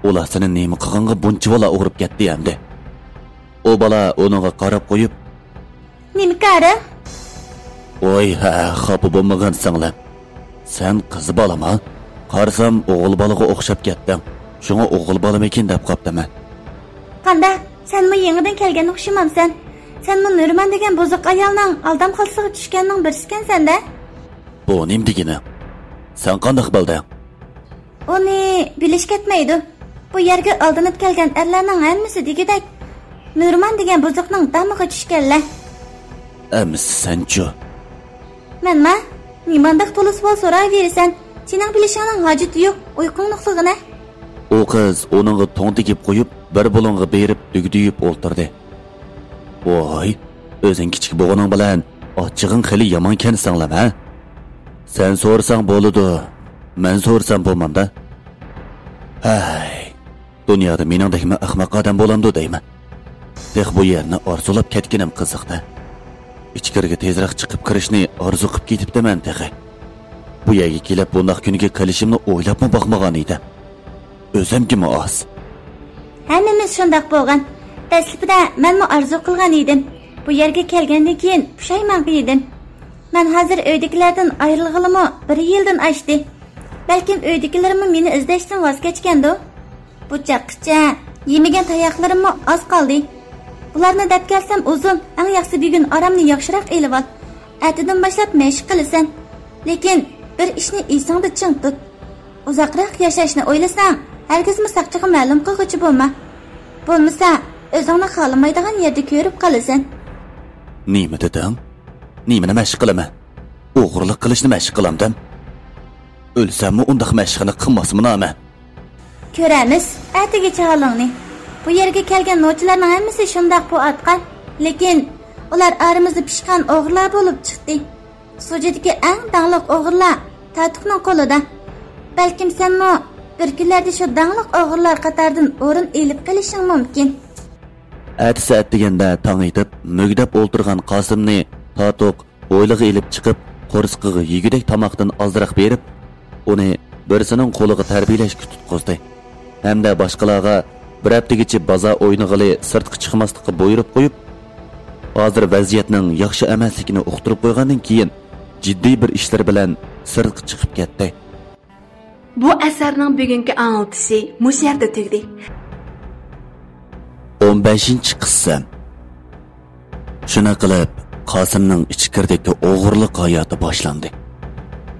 ئۇلار سېنى نېمە قىلغانغا بۇنچىۋالا ئۇرۇپ كەتتى ئەمدى؟» ئۇ بالا ئۇنىڭغا قاراپ قويۇپ، «نېمە كارىڭ؟» «ۋوي ھە، خاپا بولمىغىن سىڭلىم. سەن قىز بالىما؟ قارىسام ئوغۇل بالىغا ئوخشاپ كەتتىڭ. شۇڭا ئوغۇل بالىمىكىن دەپ قاپتىمەن.» «قانداق؟ سەنمۇ يېڭىدىن كەلگەن ئوخشىمامسەن؟ سەنمۇ نۇرمان دېگەن بۇزۇق ئايالنىڭ ئالدامخاسىغا چۈشكەننىڭ بىرسىكەنسەن-دە؟» «بۇ نېمە دېگىنىڭ؟ سەن قانداق بىلدىڭ؟» «ئۇنى بىلىش كەتمەيدۇ. بۇ يەرگە ئالدىنىپ كەلگەن ئەرلەرنىڭ ھەممىسى دېگۈدەك نۇرمان دېگەن بۇزۇقنىڭ دامىغا چۈشكەنلەر.» «ئەمىسە سەنچۇ؟» «مەنما؟ نېمانداق تولا سوئال سوراۋېرىسەن؟ سېنىڭ بىلىشىڭنىڭ ھاجىتى يوق، ئۇيقۇڭنى ئۇخلىغىنە.» ئۇ قىز ئۇنىڭغا توڭ تېگىپ قويۇپ، بىر بۇلۇڭغا بېرىپ دۈگدۈيۈپ ئولتۇردى. «ۋاي، ئۆزۈڭ كىچىك بولغىنىڭ بىلەن ئاچچىقىڭ خېلى يامانكەن سىڭلىم ھە؟ سەن سورىساڭ بولىدۇ، مەن سورىسام بولمامدا؟ ھەي، دۇنيادا مېنىڭدەكمۇ ئەخمەق ئادەم بولامدۇ دەيمەن. تېخى بۇ يەرنى ئارزۇلاپ كەتكىنىم قىزىق-دە. ئىچكىرىگە تېزرەك چىقىپ كىرىشنى ئارزۇ قىپ كېتىپتىمەن تېخى. بۇ يەرگە كېلىپ بۇنداق كۈنگە قېلىشىمنى ئويلاپمۇ باقمىغان ئىدىم. ئۆزۈمگىمۇ ئاز.» «ھەممىمىز شۇنداق بولغان. دەسلىپىدە مەنمۇ ئارزۇ قىلغان ئىدىم. بۇ يەرگە كەلگەندىن كېيىن پۇشايمان قىلدىم. مەن ھازىر ئۆيدىكىلەردىن ئايرىلغىلىمۇ بىر يىلدىن ئاشتى. بەلكىم ئۆيدىكىلىرىممۇ مېنى ئىزدەشتىن ۋاز كەچكەندۇ؟ بۇ چاغقىچە يېمىگەن تاياقلىرىممۇ ئاز قالدى. بۇلارنى دەپ كەلسەم ئۇزۇن، ئەڭ ياخشىسى بۈگۈن ئارامنى ياخشىراق ئېلىۋال. ئەتىدىن باشلاپ مەشىق قىلىسەن. لېكىن بىر ئىشنى ئېسىڭدە چىڭ تۇت. ئۇزاقراق ياشاشنى ئويلىساڭ، ھەرگىزمۇ ساقچىغا مەلۇم قىلغۇچى بولما. بولمىسا، ئۆزۈڭنى خالىمايدىغان يەردە كۆرۈپ قالىسەن.» «نېمە دېدىڭ؟ نېمىنى مەشىق قىلىمەن؟ ئوغرىلىق قىلىشنى مەشىق قىلامدىم؟ ئۆلسەممۇ ئۇنداق مەشىقنى قىلماسمەن مەن.» «كۆرەرمىز ئەتىگىچە ھالىڭنى. بۇ يەرگە كەلگەن نوچىلارنىڭ ھەممىسى شۇنداق بۇ ئاتقان. لېكىن ئۇلار ئارىمىزدا پىشقان ئوغرىلار بولۇپ چىقتى. سۇجىدىكى ئەڭ داڭلىق ئوغرىلار تاتۇقنىڭ قولىدا. بەلكىم سەنمۇ بىر كۈنلەردە شۇ داڭلىق ئوغرىلار قاتارىدىن ئورۇن ئېلىپ قېلىشىڭ مۇمكىن.» ئەتىسى ئەتىگەندە تاڭ ئېتىپ، مۈگدەپ ئولتۇرغان قاسىمنى تاتۇق ھويلىغا ئېلىپ چىقىپ، قورسىقىغا يېگۈدەك تاماقتىن ئازراق بېرىپ، ئۇنى بىرسىنىڭ قولىغا تەربىيەلەشكە تۇتقۇزدى ھەمدە باشقىلارغا بىر ھەپتىگىچە بازار ئوينىغىلى سىرتقا چىقماسلىققا بۇيرۇپ قويۇپ، ھازىر ۋەزىيەتنىڭ ياخشى ئەمەسلىكىنى ئۇقتۇرۇپ قويغاندىن كېيىن، جىددىي بىر ئىشلىرى بىلەن سىرتقا چىقىپ كەتتى. بۇ ئەسەرنىڭ بۈگۈنكى ئاڭلىتىشى مۇشۇ يەردە تۈگىدى. ئون بەشىنچى قىسىم. شۇنداق قىلىپ، قاسىمنىڭ ئىچكىرىدىكى ئوغرىلىق ھاياتى باشلاندى.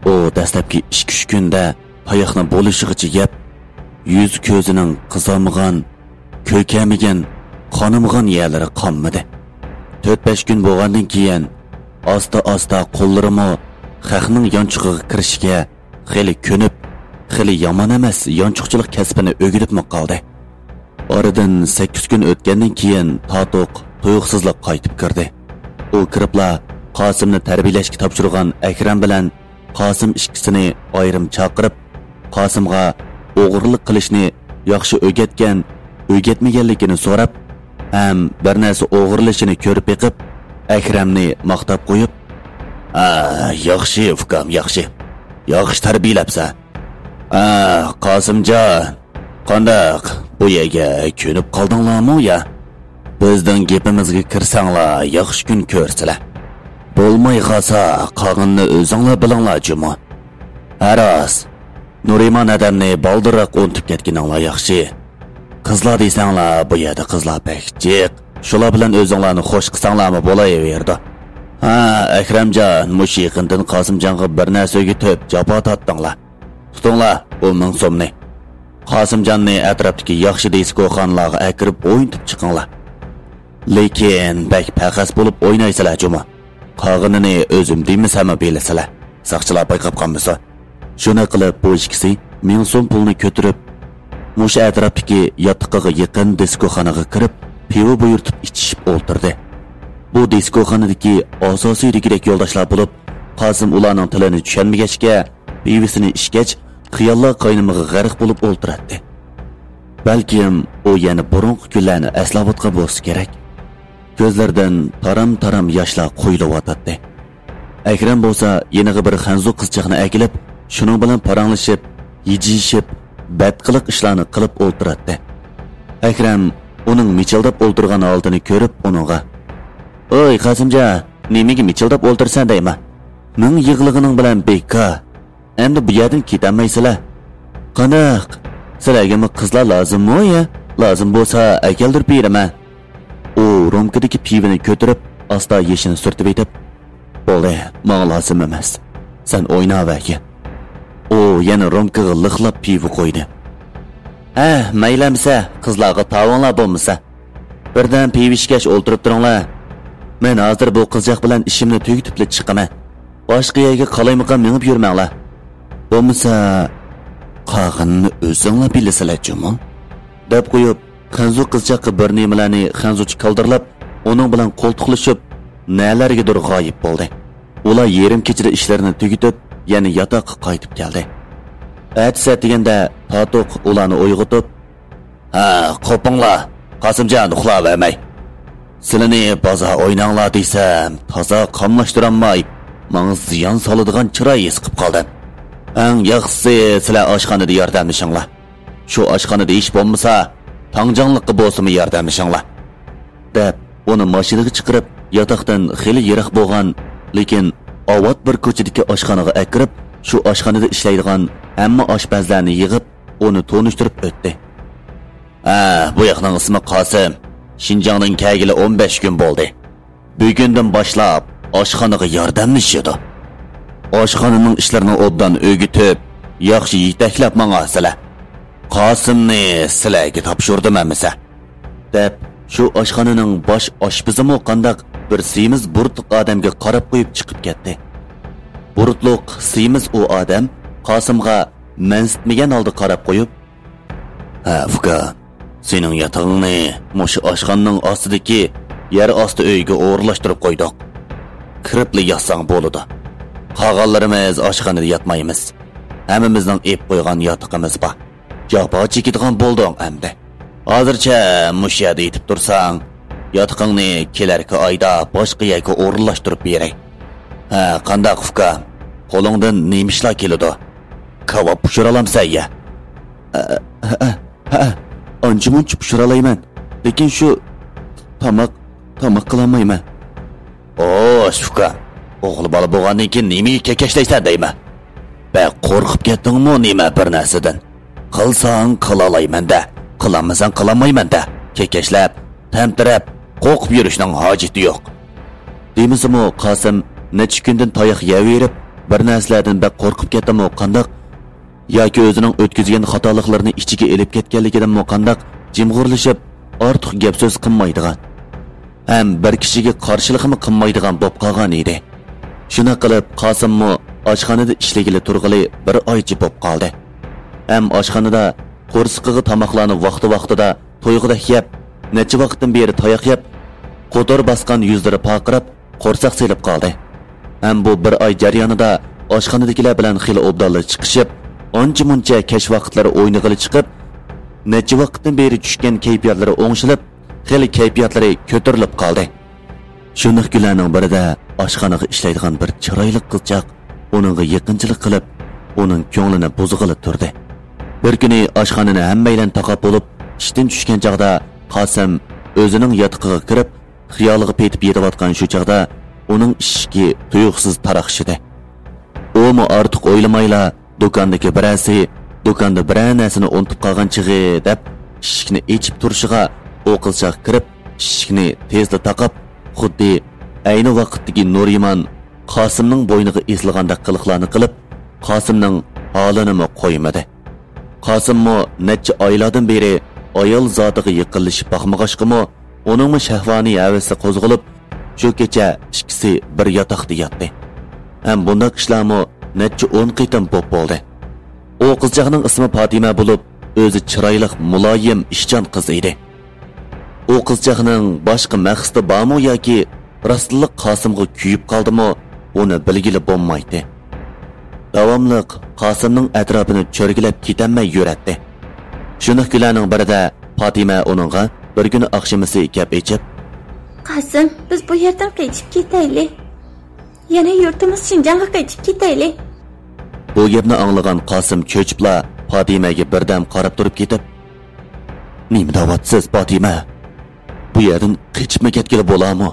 ئۇ دەسلەپكى ئىككى-ئۈچ كۈندە تاياقنى بولۇشىغىچە يەپ، يۈز-كۆزىنىڭ قىزارمىغان، كۆكەرمىگەن، قانىمىغان يەرلىرى قانمىدى. تۆت-بەش كۈن بولغاندىن كېيىن، ئاستا-ئاستا قوللىرىمۇ خەقنىڭ يانچۇقىغا كىرىشكە خېلى كۆنۈپ، خېلى يامان ئەمەس يانچۇقچىلىق كەسپىنى ئۆگىنىپمۇ قالدى. ئارىدىن سەككىز كۈن ئۆتكەندىن كېيىن، تاتۇق تۇيۇقسىزلا قايتىپ كىردى. ئۇ كىرىپلا قاسىمنى تەربىيەلەشكە تاپشۇرغان ئەكرەم بىلەن قاسىم ئىككىسىنى ئايرىم چاقىرىپ، قاسىمغا ئوغرىلىق قىلىشنى ياخشى ئۆگەتكەن، ئۆگەتمىگەنلىكىنى سوراپ، ھەم بىر نەرسە ئوغرىلىشىنى كۆرۈپ بېقىپ، ئەكرەمنى ماختاپ قويۇپ، «ھە، ياخشى، ئۇكام، ياخشى. ياخشى تەربىيەلەپسەن. ھە، قاسىمجان، قانداق، بۇ يەرگە كۆنۈپ قالدىڭلارمۇ يا؟ بىزنىڭ گېپىمىزگە كىرسەڭلار، ياخشى كۈن كۆرسىلە. بولماي قالسا، قالغىنىنى ئۆزۈڭلار بىلىڭلار جۇمۇ. ھە، راست. نۇرىمان ھەدەمنى بالدۇرراق ئۇنتۇپ كەتكىنىڭلار ياخشى. قىزلار دېسەڭلار، بۇ يەردە قىزلار بەك جىق. شۇلار بىلەن ئۆزۈڭلارنى خوش قىلساڭلارمۇ بولاۋېرىدۇ. ھە، ئەكرەمجان، مۇشۇ يېقىندىن قاسىمجانغا بىر نەرسە ئۆگىتىپ، جاپا تارتتىڭلار. تۇتۇڭلار، ئون مىڭ سومنى. قاسىمجاننى ئەتراپتىكى ياخشى دىسكوخانىلارغا ئەكىرىپ ئوينىتىپ چىقىڭلار. لېكىن بەك پەخەس بولۇپ ئوينايسىلەر جۇمۇ. قالغىنىنى ئۆزۈم دېمىسەممۇ بىلىسىلەر. ساقچىلار بايقاپ قالمىسۇن. شۇنداق قىلىپ بۇ ئىككىسى مىڭ سوم پۇلنى كۆتۈرۈپ، مۇشۇ ئەتراپتىكى ياتىقىغا يېقىن دىسكوخانىغا كىرىپ، پىۋا بۇيرۇتۇپ ئىچىشىپ ئولتۇردى. بۇ دىسكوخانىدىكى ئاساسىي دېگۈدەك يولداشلار بولۇپ، قاسىم ئۇلارنىڭ تىلىنى چۈشەنمىگەچكە، پىۋىسىنى ئىچكەچ، خىياللار قاينىمىغا غەرق بولۇپ ئولتۇراتتى. بەلكىم ئۇ يەنە بۇرۇنقى كۈنلەرنى ئەسلەۋاتقان بولسا كېرەك. كۆزلىرىدىن تارام-تارام ياشلار قۇيۇلۇۋاتاتتى. ئەكرەم بولسا يېنىغا بىر خەنزۇ قىزچاقنى ئەكېلىپ، شۇنىڭ بىلەن پاراڭلىشىپ، يىجىيىشىپ، بەتقىلىق ئىشلارنى قىلىپ ئولتۇراتتى. ئەكرەم ئۇنىڭ مىچىلداپ ئولتۇرغان ھالىتىنى كۆرۈپ ئۇنىڭغا، «ئوي، قاسىمجان، نېمىگە مىچىلداپ ئولتۇرىسەن دەيمەن؟ مىڭ يىغلىغىنىڭ بىلەن بىكار. ئەمدى بۇ يەردىن كېتەلمەيسىلە. قانداق؟ سىلەرگىمۇ قىزلار لازىممۇ يا؟ لازىم بولسا ئەكەلدۈرۈپ بېرىمەن.» ئۇ رومكىدىكى پىۋىنى كۆتۈرۈپ، ئاستا يېشىنى سۈرتۈۋېتىپ، «بولدى، ماڭا لازىم ئەمەس. سەن ئويناۋەرگىن.» ئۇ يەنە رومكىغا لىقلاپ پىۋا قۇيدى. «ھە، مەيلى ئەمىسە، قىزلارغا تاۋاڭلار بولمىسا. بىردەم پىۋا ئىچكەچ ئولتۇرۇپ تۇرۇڭلار. مەن ھازىر بۇ قىزچاق بىلەن ئىشىمنى تۈگىتىپلا چىقىمەن. باشقا يەرگە قالايمىقان مېڭىپ يۈرمەڭلار. بولمىسا، قالغىنىنى ئۆزۈڭلار بىلىسىلەر جۇمۇ.» دەپ قويۇپ، خەنزۇ قىزچاققا بىر نېمىلەرنى خەنزۇچە كالدىرلاپ، ئۇنىڭ بىلەن قولتۇقلىشىپ، نەلەرگىدۇر غايىب بولدى. ئۇلار يېرىم كېچىدە ئىشلىرىنى تۈگىتىپ، يەنە ياتاققا قايتىپ كەلدى. ئەتىسى ئەتىگەندە تاتۇق ئۇلارنى ئويغىتىپ، «ھە، قوپۇڭلار، قاسىمجان ئۇخلاۋەرمەي. سىلىنى بازار ئويناڭلار دېسەم، تازا قاملاشتۇرالماي، ماڭا زىيان سالىدىغان چىراي ھېس قىپ قالدىم. ئەڭ ياخشىسى، سىلەر ئاشخانىدا ياردەملىشىڭلار. شۇ ئاشخانىدا ھېچ بولمىسا، تاڭجاڭلىققا بولسىمۇ ياردەملىشىڭلار.» دەپ، ئۇنى ماشىنىغا چىقىرىپ، ياتاقتىن خېلى يىراق بولغان، لېكىن ئاۋات بىر كوچىدىكى ئاشخانىغا ئەكىرىپ، شۇ ئاشخانىدا ئىشلەيدىغان ھەممە ئاشپەزلەرنى يىغىپ، ئۇنى تونۇشتۇرۇپ ئۆتتى. «ھە، بۇ ياقنىڭ ئىسمى قاسىم. شىنجاڭدىن كەلگىلى ئون بەش كۈن بولدى. بۈگۈندىن باشلاپ ئاشخانىغا ياردەملىشىدۇ. ئاشخانىنىڭ ئىشلىرىنى ئوبدان ئۆگىتىپ، ياخشى يېتەكلەپ ماڭارسىلەر. قاسىمنى سىلەرگە تاپشۇردۇم ئەمىسە.» دەپ، شۇ ئاشخانىنىڭ باش ئاشپىزىمۇ قانداق بىر سېمىز بۇرۇتلۇق ئادەمگە قاراپ قويۇپ چىقىپ كەتتى. بۇرۇتلۇق سېمىز ئۇ ئادەم قاسىمغا مەنسىتمىگەن ھالدا قاراپ قويۇپ، «ھە، ئۇكا، سېنىڭ ياتىقىڭنى مۇشۇ ئاشخانىنىڭ ئاستىدىكى يەر ئاستى ئۆيگە ئورۇنلاشتۇرۇپ قويدۇق. كىرىپلا ياتساڭ بولىدۇ. قالغانلىرىمىز ئاشخانىدا ياتمايمىز. ھەممىمىزنىڭ ئېلىپ قويغان ياتىقىمىز بار. جاپا چېكىدىغان بولدۇڭ ئەمدى. ھازىرچە مۇشۇ يەردە يېتىپ تۇرساڭ، ياتىقىڭنى كېلەركى ئايدا باشقا يەرگە ئورۇنلاشتۇرۇپ بېرەي. ھە، قانداق ئۇكا؟ قولۇڭدىن نېمە ئىشلار كېلىدۇ؟ كاۋاپ پىشۇرالامسەن يا؟» «ھە، ھە، ھە، ئانچە-مۇنچە پىشۇرالايمەن. لېكىن شۇ تاماق، تاماق قىلالمايمەن.» «ئوش، ئۇكام، ئوغۇل بالا بولغاندىن كېيىن نېمىگە كېكەچلەيسەن دەيمەن؟ بەك قورقۇپ كەتتىڭمۇ نېمە بىر نەرسىدىن؟ قىلساڭ قىلالايمەن-دە، قىلالمىساڭ قىلالمايمەن-دە. كېكەچلەپ، تەمتىرەپ، قورقۇپ يۈرۈشنىڭ ھاجىتى يوق.» دېمىسىمۇ، قاسىم نەچچە كۈندىن تاياق يەۋېرىپ، بىر نەرسىلەردىن بەك قورقۇپ كەتتىمۇ قانداق، ياكى ئۆزىنىڭ ئۆتكۈزگەن خاتالىقلىرىنى ئىچىگە ئېلىپ كەتكەنلىكىدىنمۇ قانداق، جىمغۇرلىشىپ، ئارتۇق گەپ-سۆز قىلمايدىغان ھەم بىر كىشىگە قارشىلىقمۇ قىلمايدىغان بولۇپ قالغان ئىدى. شۇنداق قىلىپ، قاسىممۇ ئاشخانىدا ئىشلىگىلى تۇرغىلى بىر ئايچە بولۇپ قالدى. ھەم ئاشخانىدا قورسىقىغا تاماقلارنى ۋاقتى-ۋاقتىدا تويغۇدەك يەپ، نەچچە ۋاقىتتىن بېرى تاياق يەپ، قوتۇر باسقان يۈزلىرى پارقىراپ، قورساق سېلىپ قالدى. ھەم بۇ بىر ئاي جەريانىدا ئاشخانىدىكىلەر بىلەن خېلى ئوبدانلا چىقىشىپ، ئانچە-مۇنچە كەچ ۋاقىتلىرى ئوينىغىلى چىقىپ، نەچچە ۋاقىتتىن بېرى چۈشكەن كەيپىياتلىرى ئوڭشىلىپ، خېلى كەيپىياتلىرى كۆتۈرۈلۈپ قالدى. شۇنداق كۈنلەرنىڭ بىرىدە ئاشخانىغا ئىشلەيدىغان بىر چىرايلىق قىزچاق ئۇنىڭغا يېقىنچىلىق قىلىپ، ئۇنىڭ كۆڭلىنى بۇزغىلى تۇردى. بىر كۈنى ئاشخانىنى ھەممەيلەن تاقاپ بولۇپ، ئىشتىن چۈشكەن چاغدا قاسىم ئۆزىنىڭ ياتىقىغا كىرىپ، خىيالىغا پېتىپ يېتىۋاتقان شۇ چاغدا ئۇنىڭ ئىشىكى تۇيۇقسىز تاراقشىدى. ئۇمۇ ئارتۇق ئويلىمايلا، دۇكاندىكى بىرەرسى دۇكاندا بىرەر نەرسىنى ئۇنتۇپ قالغان چېغى دەپ، ئىشىكنى ئېچىپ تۇرۇشىغا، ئۇ قىزچاق كىرىپ، ئىشىكنى تېزلا تاقاپ، خۇددى ئەينى ۋاقىتتىكى نۇرىمان قاسىمنىڭ بوينىغا ئېسىلغاندەك قىلىقلارنى قىلىپ، قاسىمنىڭ ھالىنىمۇ قويمىدى. قاسىممۇ نەچچە ئايلاردىن بېرى ئايال زاتىغا يېقىنلىشىپ باقمىغاچقىمۇ، ئۇنىڭمۇ شەھۋانىي ھەۋىسى قوزغىلىپ، شۇ كېچە ئىككىسى بىر ياتاقتا ياتتى. ھەم بۇنداق ئىشلارمۇ نەچچە ئون قېتىم بوپ بولدى. ئۇ قىزچاقنىڭ ئىسمى پاتىمە بولۇپ، ئۆزى چىرايلىق، مۇلايىم، ئىشچان قىز ئىدى. ئۇ قىزچاقنىڭ باشقا مەقسىتى بارمۇ ياكى راستلىق قاسىمغا كۆيۈپ قالدىمۇ، ئۇنى بىلگىلى بولمايتتى. داۋاملىق قاسىمنىڭ ئەتراپىنى چۆرگىلەپ كېتەلمەي يۈرەتتى. شۇنداق كۈنلەرنىڭ بىرىدە پاتىمە ئۇنىڭغا بىر كۈنى ئاخشىمىسى گەپ ئېچىپ، قاسىم، بىز بۇ يەردىن قېچىپ كېتەيلى. يەنە يۇرتىمىز شىنجاڭغا قېچىپ كېتەيلى. بۇ گەپنى ئاڭلىغان قاسىم چۆچۈپلا پاتىمەگە بىردەم قاراپ تۇرۇپ كېتىپ، نېمە دەۋاتىسىز، پاتىمە؟ بۇ يەردىن قېچىپمۇ كەتكىلى بولامۇ؟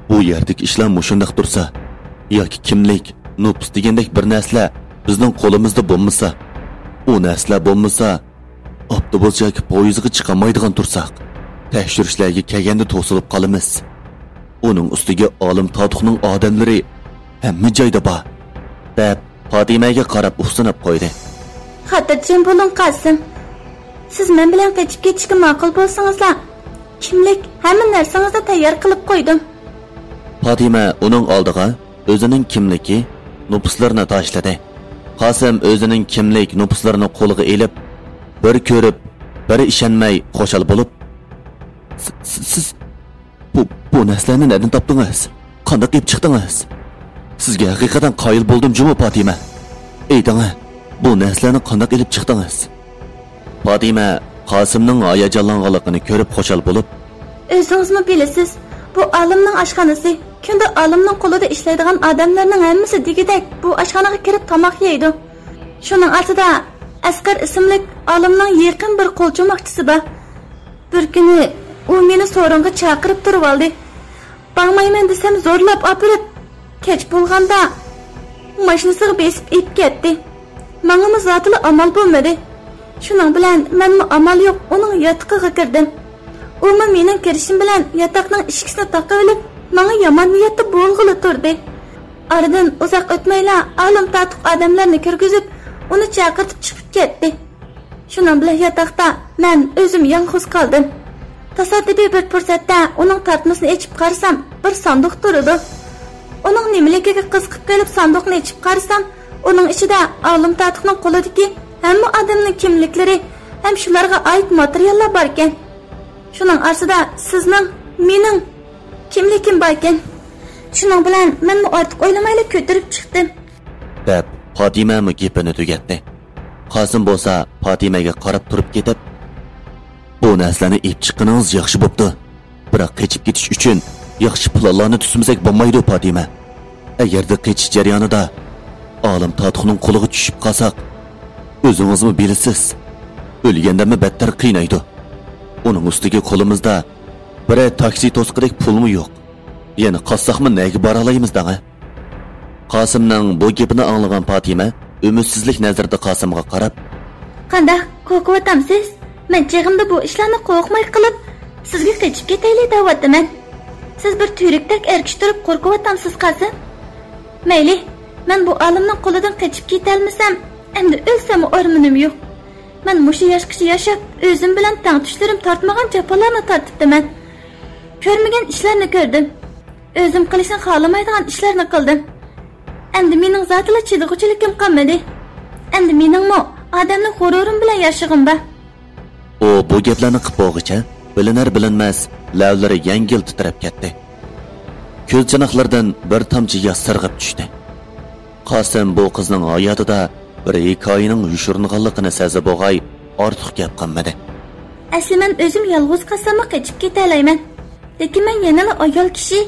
بۇ يەردىكى ئىشلار مۇشۇنداق تۇرسا، ياكى كىملىك، نوپۇس دېگەندەك بىر نەرسىلەر بىزنىڭ قولىمىزدا بولمىسا، ئۇ نەرسىلەر بولمىسا، ئاپتوبۇس ياكى پويىزغا چىقالمايدىغان تۇرساق، تەكشۈرۈشلەرگە كەلگەندە توسۇلۇپ قالىمىز. ئۇنىڭ ئۈستىگە ئالىم تاتۇقنىڭ ئادەملىرى ھەممە جايدا بار، دەپ پاتىمەگە قاراپ ئۇھسىنىپ قويدى. خاتىرجەم بولۇڭ، قاسىم. سىز مەن بىلەن قېچىپ كېتىشكە ماقۇل بولسىڭىزلا، كىملىك، ھەممە نەرسىڭىزنى تەييار قىلىپ قويدۇم. پاتىمە ئۇنىڭ ئالدىغا ئۆزىنىڭ كىملىكى، نوپۇسلىرىنى تاشلىدى. قاسىم ئۆزىنىڭ كىملىك، نوپۇسلىرىنى قولىغا ئېلىپ، بىر كۆرۈپ، بىر ئىشەنمەي خۇشال بولۇپ، س-، س-، سىز بۇ، بۇ نەرسىلەرنى نەدىن تاپتىڭىز؟ قانداق ئېلىپ چىقتىڭىز؟ سىزگە ھەقىقەتەن قايىل بولدۇم جۇمۇ، پاتىمە. ئېيتىڭە، بۇ نەرسىلەرنى قانداق ئېلىپ چىقتىڭىز؟ پاتىمە قاسىمنىڭ ھاياجانلانغانلىقىنى كۆرۈپ خۇشال بولۇپ، ئۆزىڭىزمۇ بىلىسىز، بۇ ئالىمنىڭ ئاشخانىسى. كۈندە ئالىمنىڭ قولىدا ئىشلەيدىغان ئادەملەرنىڭ ھەممىسى دېگۈدەك بۇ ئاشخانىغا كىرىپ تاماق يەيدۇ. شۇنىڭ ئارىسىدا ئەسقەر ئىسىملىك ئالىمنىڭ يېقىن بىر قولچۇماقچىسى بار. بىر كۈنى ئۇ مېنى سورۇنغا چاقىرىپ تۇرۇۋالدى. بارمايمەن دېسەم زورلاپ ئاپىرىپ، كەچ بولغاندا ماشىنىسىغا بېسىپ ئېلىپ كەتتى. ماڭىمۇ زادىلا ئامال بولمىدى. شۇنىڭ بىلەن مەنمۇ ئامال يوق ئۇنىڭ ياتىقىغا كىردىم. ئۇمۇ مېنىڭ كىرىشىم بىلەن ياتاقنىڭ ئىشىكىسىنى تاقىۋېلىپ، ماڭا يامان نىيەتتە بولغىلى تۇردى. ئارىدىن ئۇزاق ئۆتمەيلا ئالىم تاتۇق ئادەملەرنى كىرگۈزۈپ، ئۇنى چاقىرتىپ چىقىپ كەتتى. شۇنىڭ بىلەن ياتاقتا مەن ئۆزۈم يالغۇز قالدىم. تاسادىپىي بىر پۇرسەتتە ئۇنىڭ تارتمىسىنى ئېچىپ قارىسام، بىر ساندۇق تۇرىدۇ. ئۇنىڭ نېمىلىكىگە قىزىقىپ قېلىپ ساندۇقنى ئېچىپ قارىسام، ئۇنىڭ ئىچىدە ئالىم تاتۇقنىڭ قولىدىكى ھەممە ئادەمنىڭ كىملىكلىرى ھەم شۇلارغا ئائىت ماتېرىياللار باركەن. شۇنىڭ ئارىسىدا سىزنىڭ، مېنىڭ كىملىكىم باركەن. شۇنىڭ بىلەن مەنمۇ ئارتۇق ئويلىمايلا كۆتۈرۈپ چىقتىم. دەپ، پاتىمەمۇ گېپىنى تۈگەتتى. قاسىم بولسا پاتىمەگە قاراپ تۇرۇپ كېتىپ، بۇ نەرسىلەرنى ئېلىپ چىققىنىڭىز ياخشى بوپتۇ. بىراق قېچىپ كېتىش ئۈچۈن ياخشى پىلانلارنى تۈزمىسەك بولمايدۇ، پاتىمە. ئەگەردە قېچىش جەريانىدا ئالىم تاتۇقنىڭ قولىغا چۈشۈپ قالساق، ئۆزىڭىزمۇ بىلىسىز، ئۆلگەندىنمۇ بەتتەر قىينايدۇ. ئۇنىڭ ئۈستىگە قولىمىزدا بىرەر تاكسى توسقۇدەك پۇلمۇ يوق. يەنە قاچساقمۇ نەگە بارالايمىز دەڭە؟ قاسىمنىڭ بۇ گېپىنى ئاڭلىغان پاتىمە ئۈمىدسىزلىك نەزىرىدە قاسىمغا قاراپ، قانداق، قورقۇۋاتامسىز؟ مەن چېغىمدا بۇ ئىشلارنى قورقماي قىلىپ، سىزگە قېچىپ كېتەيلى دەۋاتىمەن. سىز بىر تۈرۈكتەك ئەر كىشى تۇرۇپ قورقۇۋاتامسىز، قاسىم؟ مەيلى، مەن بۇ ئالىمنىڭ قولىدىن قېچىپ كېتەلمىسەم، ئەمدى ئۆلسەممۇ ئارمىنىم يوق. مەن مۇشۇ ياشقىچە ياشاپ، ئۆزۈم بىلەن تەڭتۇشلىرىم تارتمىغان جاپالارنى تارتىپتىمەن. كۆرمىگەن ئىشلارنى كۆردۈم. ئۆزۈم قىلىشنى خالىمايدىغان ئىشلارنى قىلدىم. ئەمدى مېنىڭ زادىلا چىدىغۇچىلىكىم قالمىدى. ئەمدى مېنىڭمۇ ئادەملىك غۇرۇرۇم بىلەن ياشىغۇم بار. ئۇ بۇ گەپلەرنى قىپ بولغۇچە، بىلىنەر-بىلىنمەس لەۋلىرى يەڭگىل تىترەپ كەتتى. كۆز چاناقلىرىدىن بىر تامچە ياش سىرغىپ چۈشتى. قاسىم بۇ قىزنىڭ ھاياتىدا بىر ھېكايىنىڭ يوشۇرۇنغانلىقىنى سەزدى بوغاي، ئارتۇق گەپ قىلمىدى. ئەسلى مەن ئۆزۈم يالغۇز قالساممۇ قېچىپ كېتەلەيمەن. لېكىن مەن يەنىلا ئايال كىشى.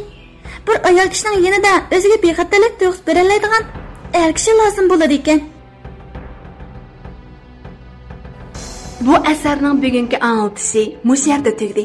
بىر ئايال كىشىنىڭ يېنىدا ئۆزىگە بىخەتەرلىك تۇيغۇسى بېرەلەيدىغان ئەر كىشى لازىم بولىدىكەن. بۇ ئەسەرنىڭ بۈگۈنكى ئاڭلىتىشى مۇشۇ يەردە تۈگىدى.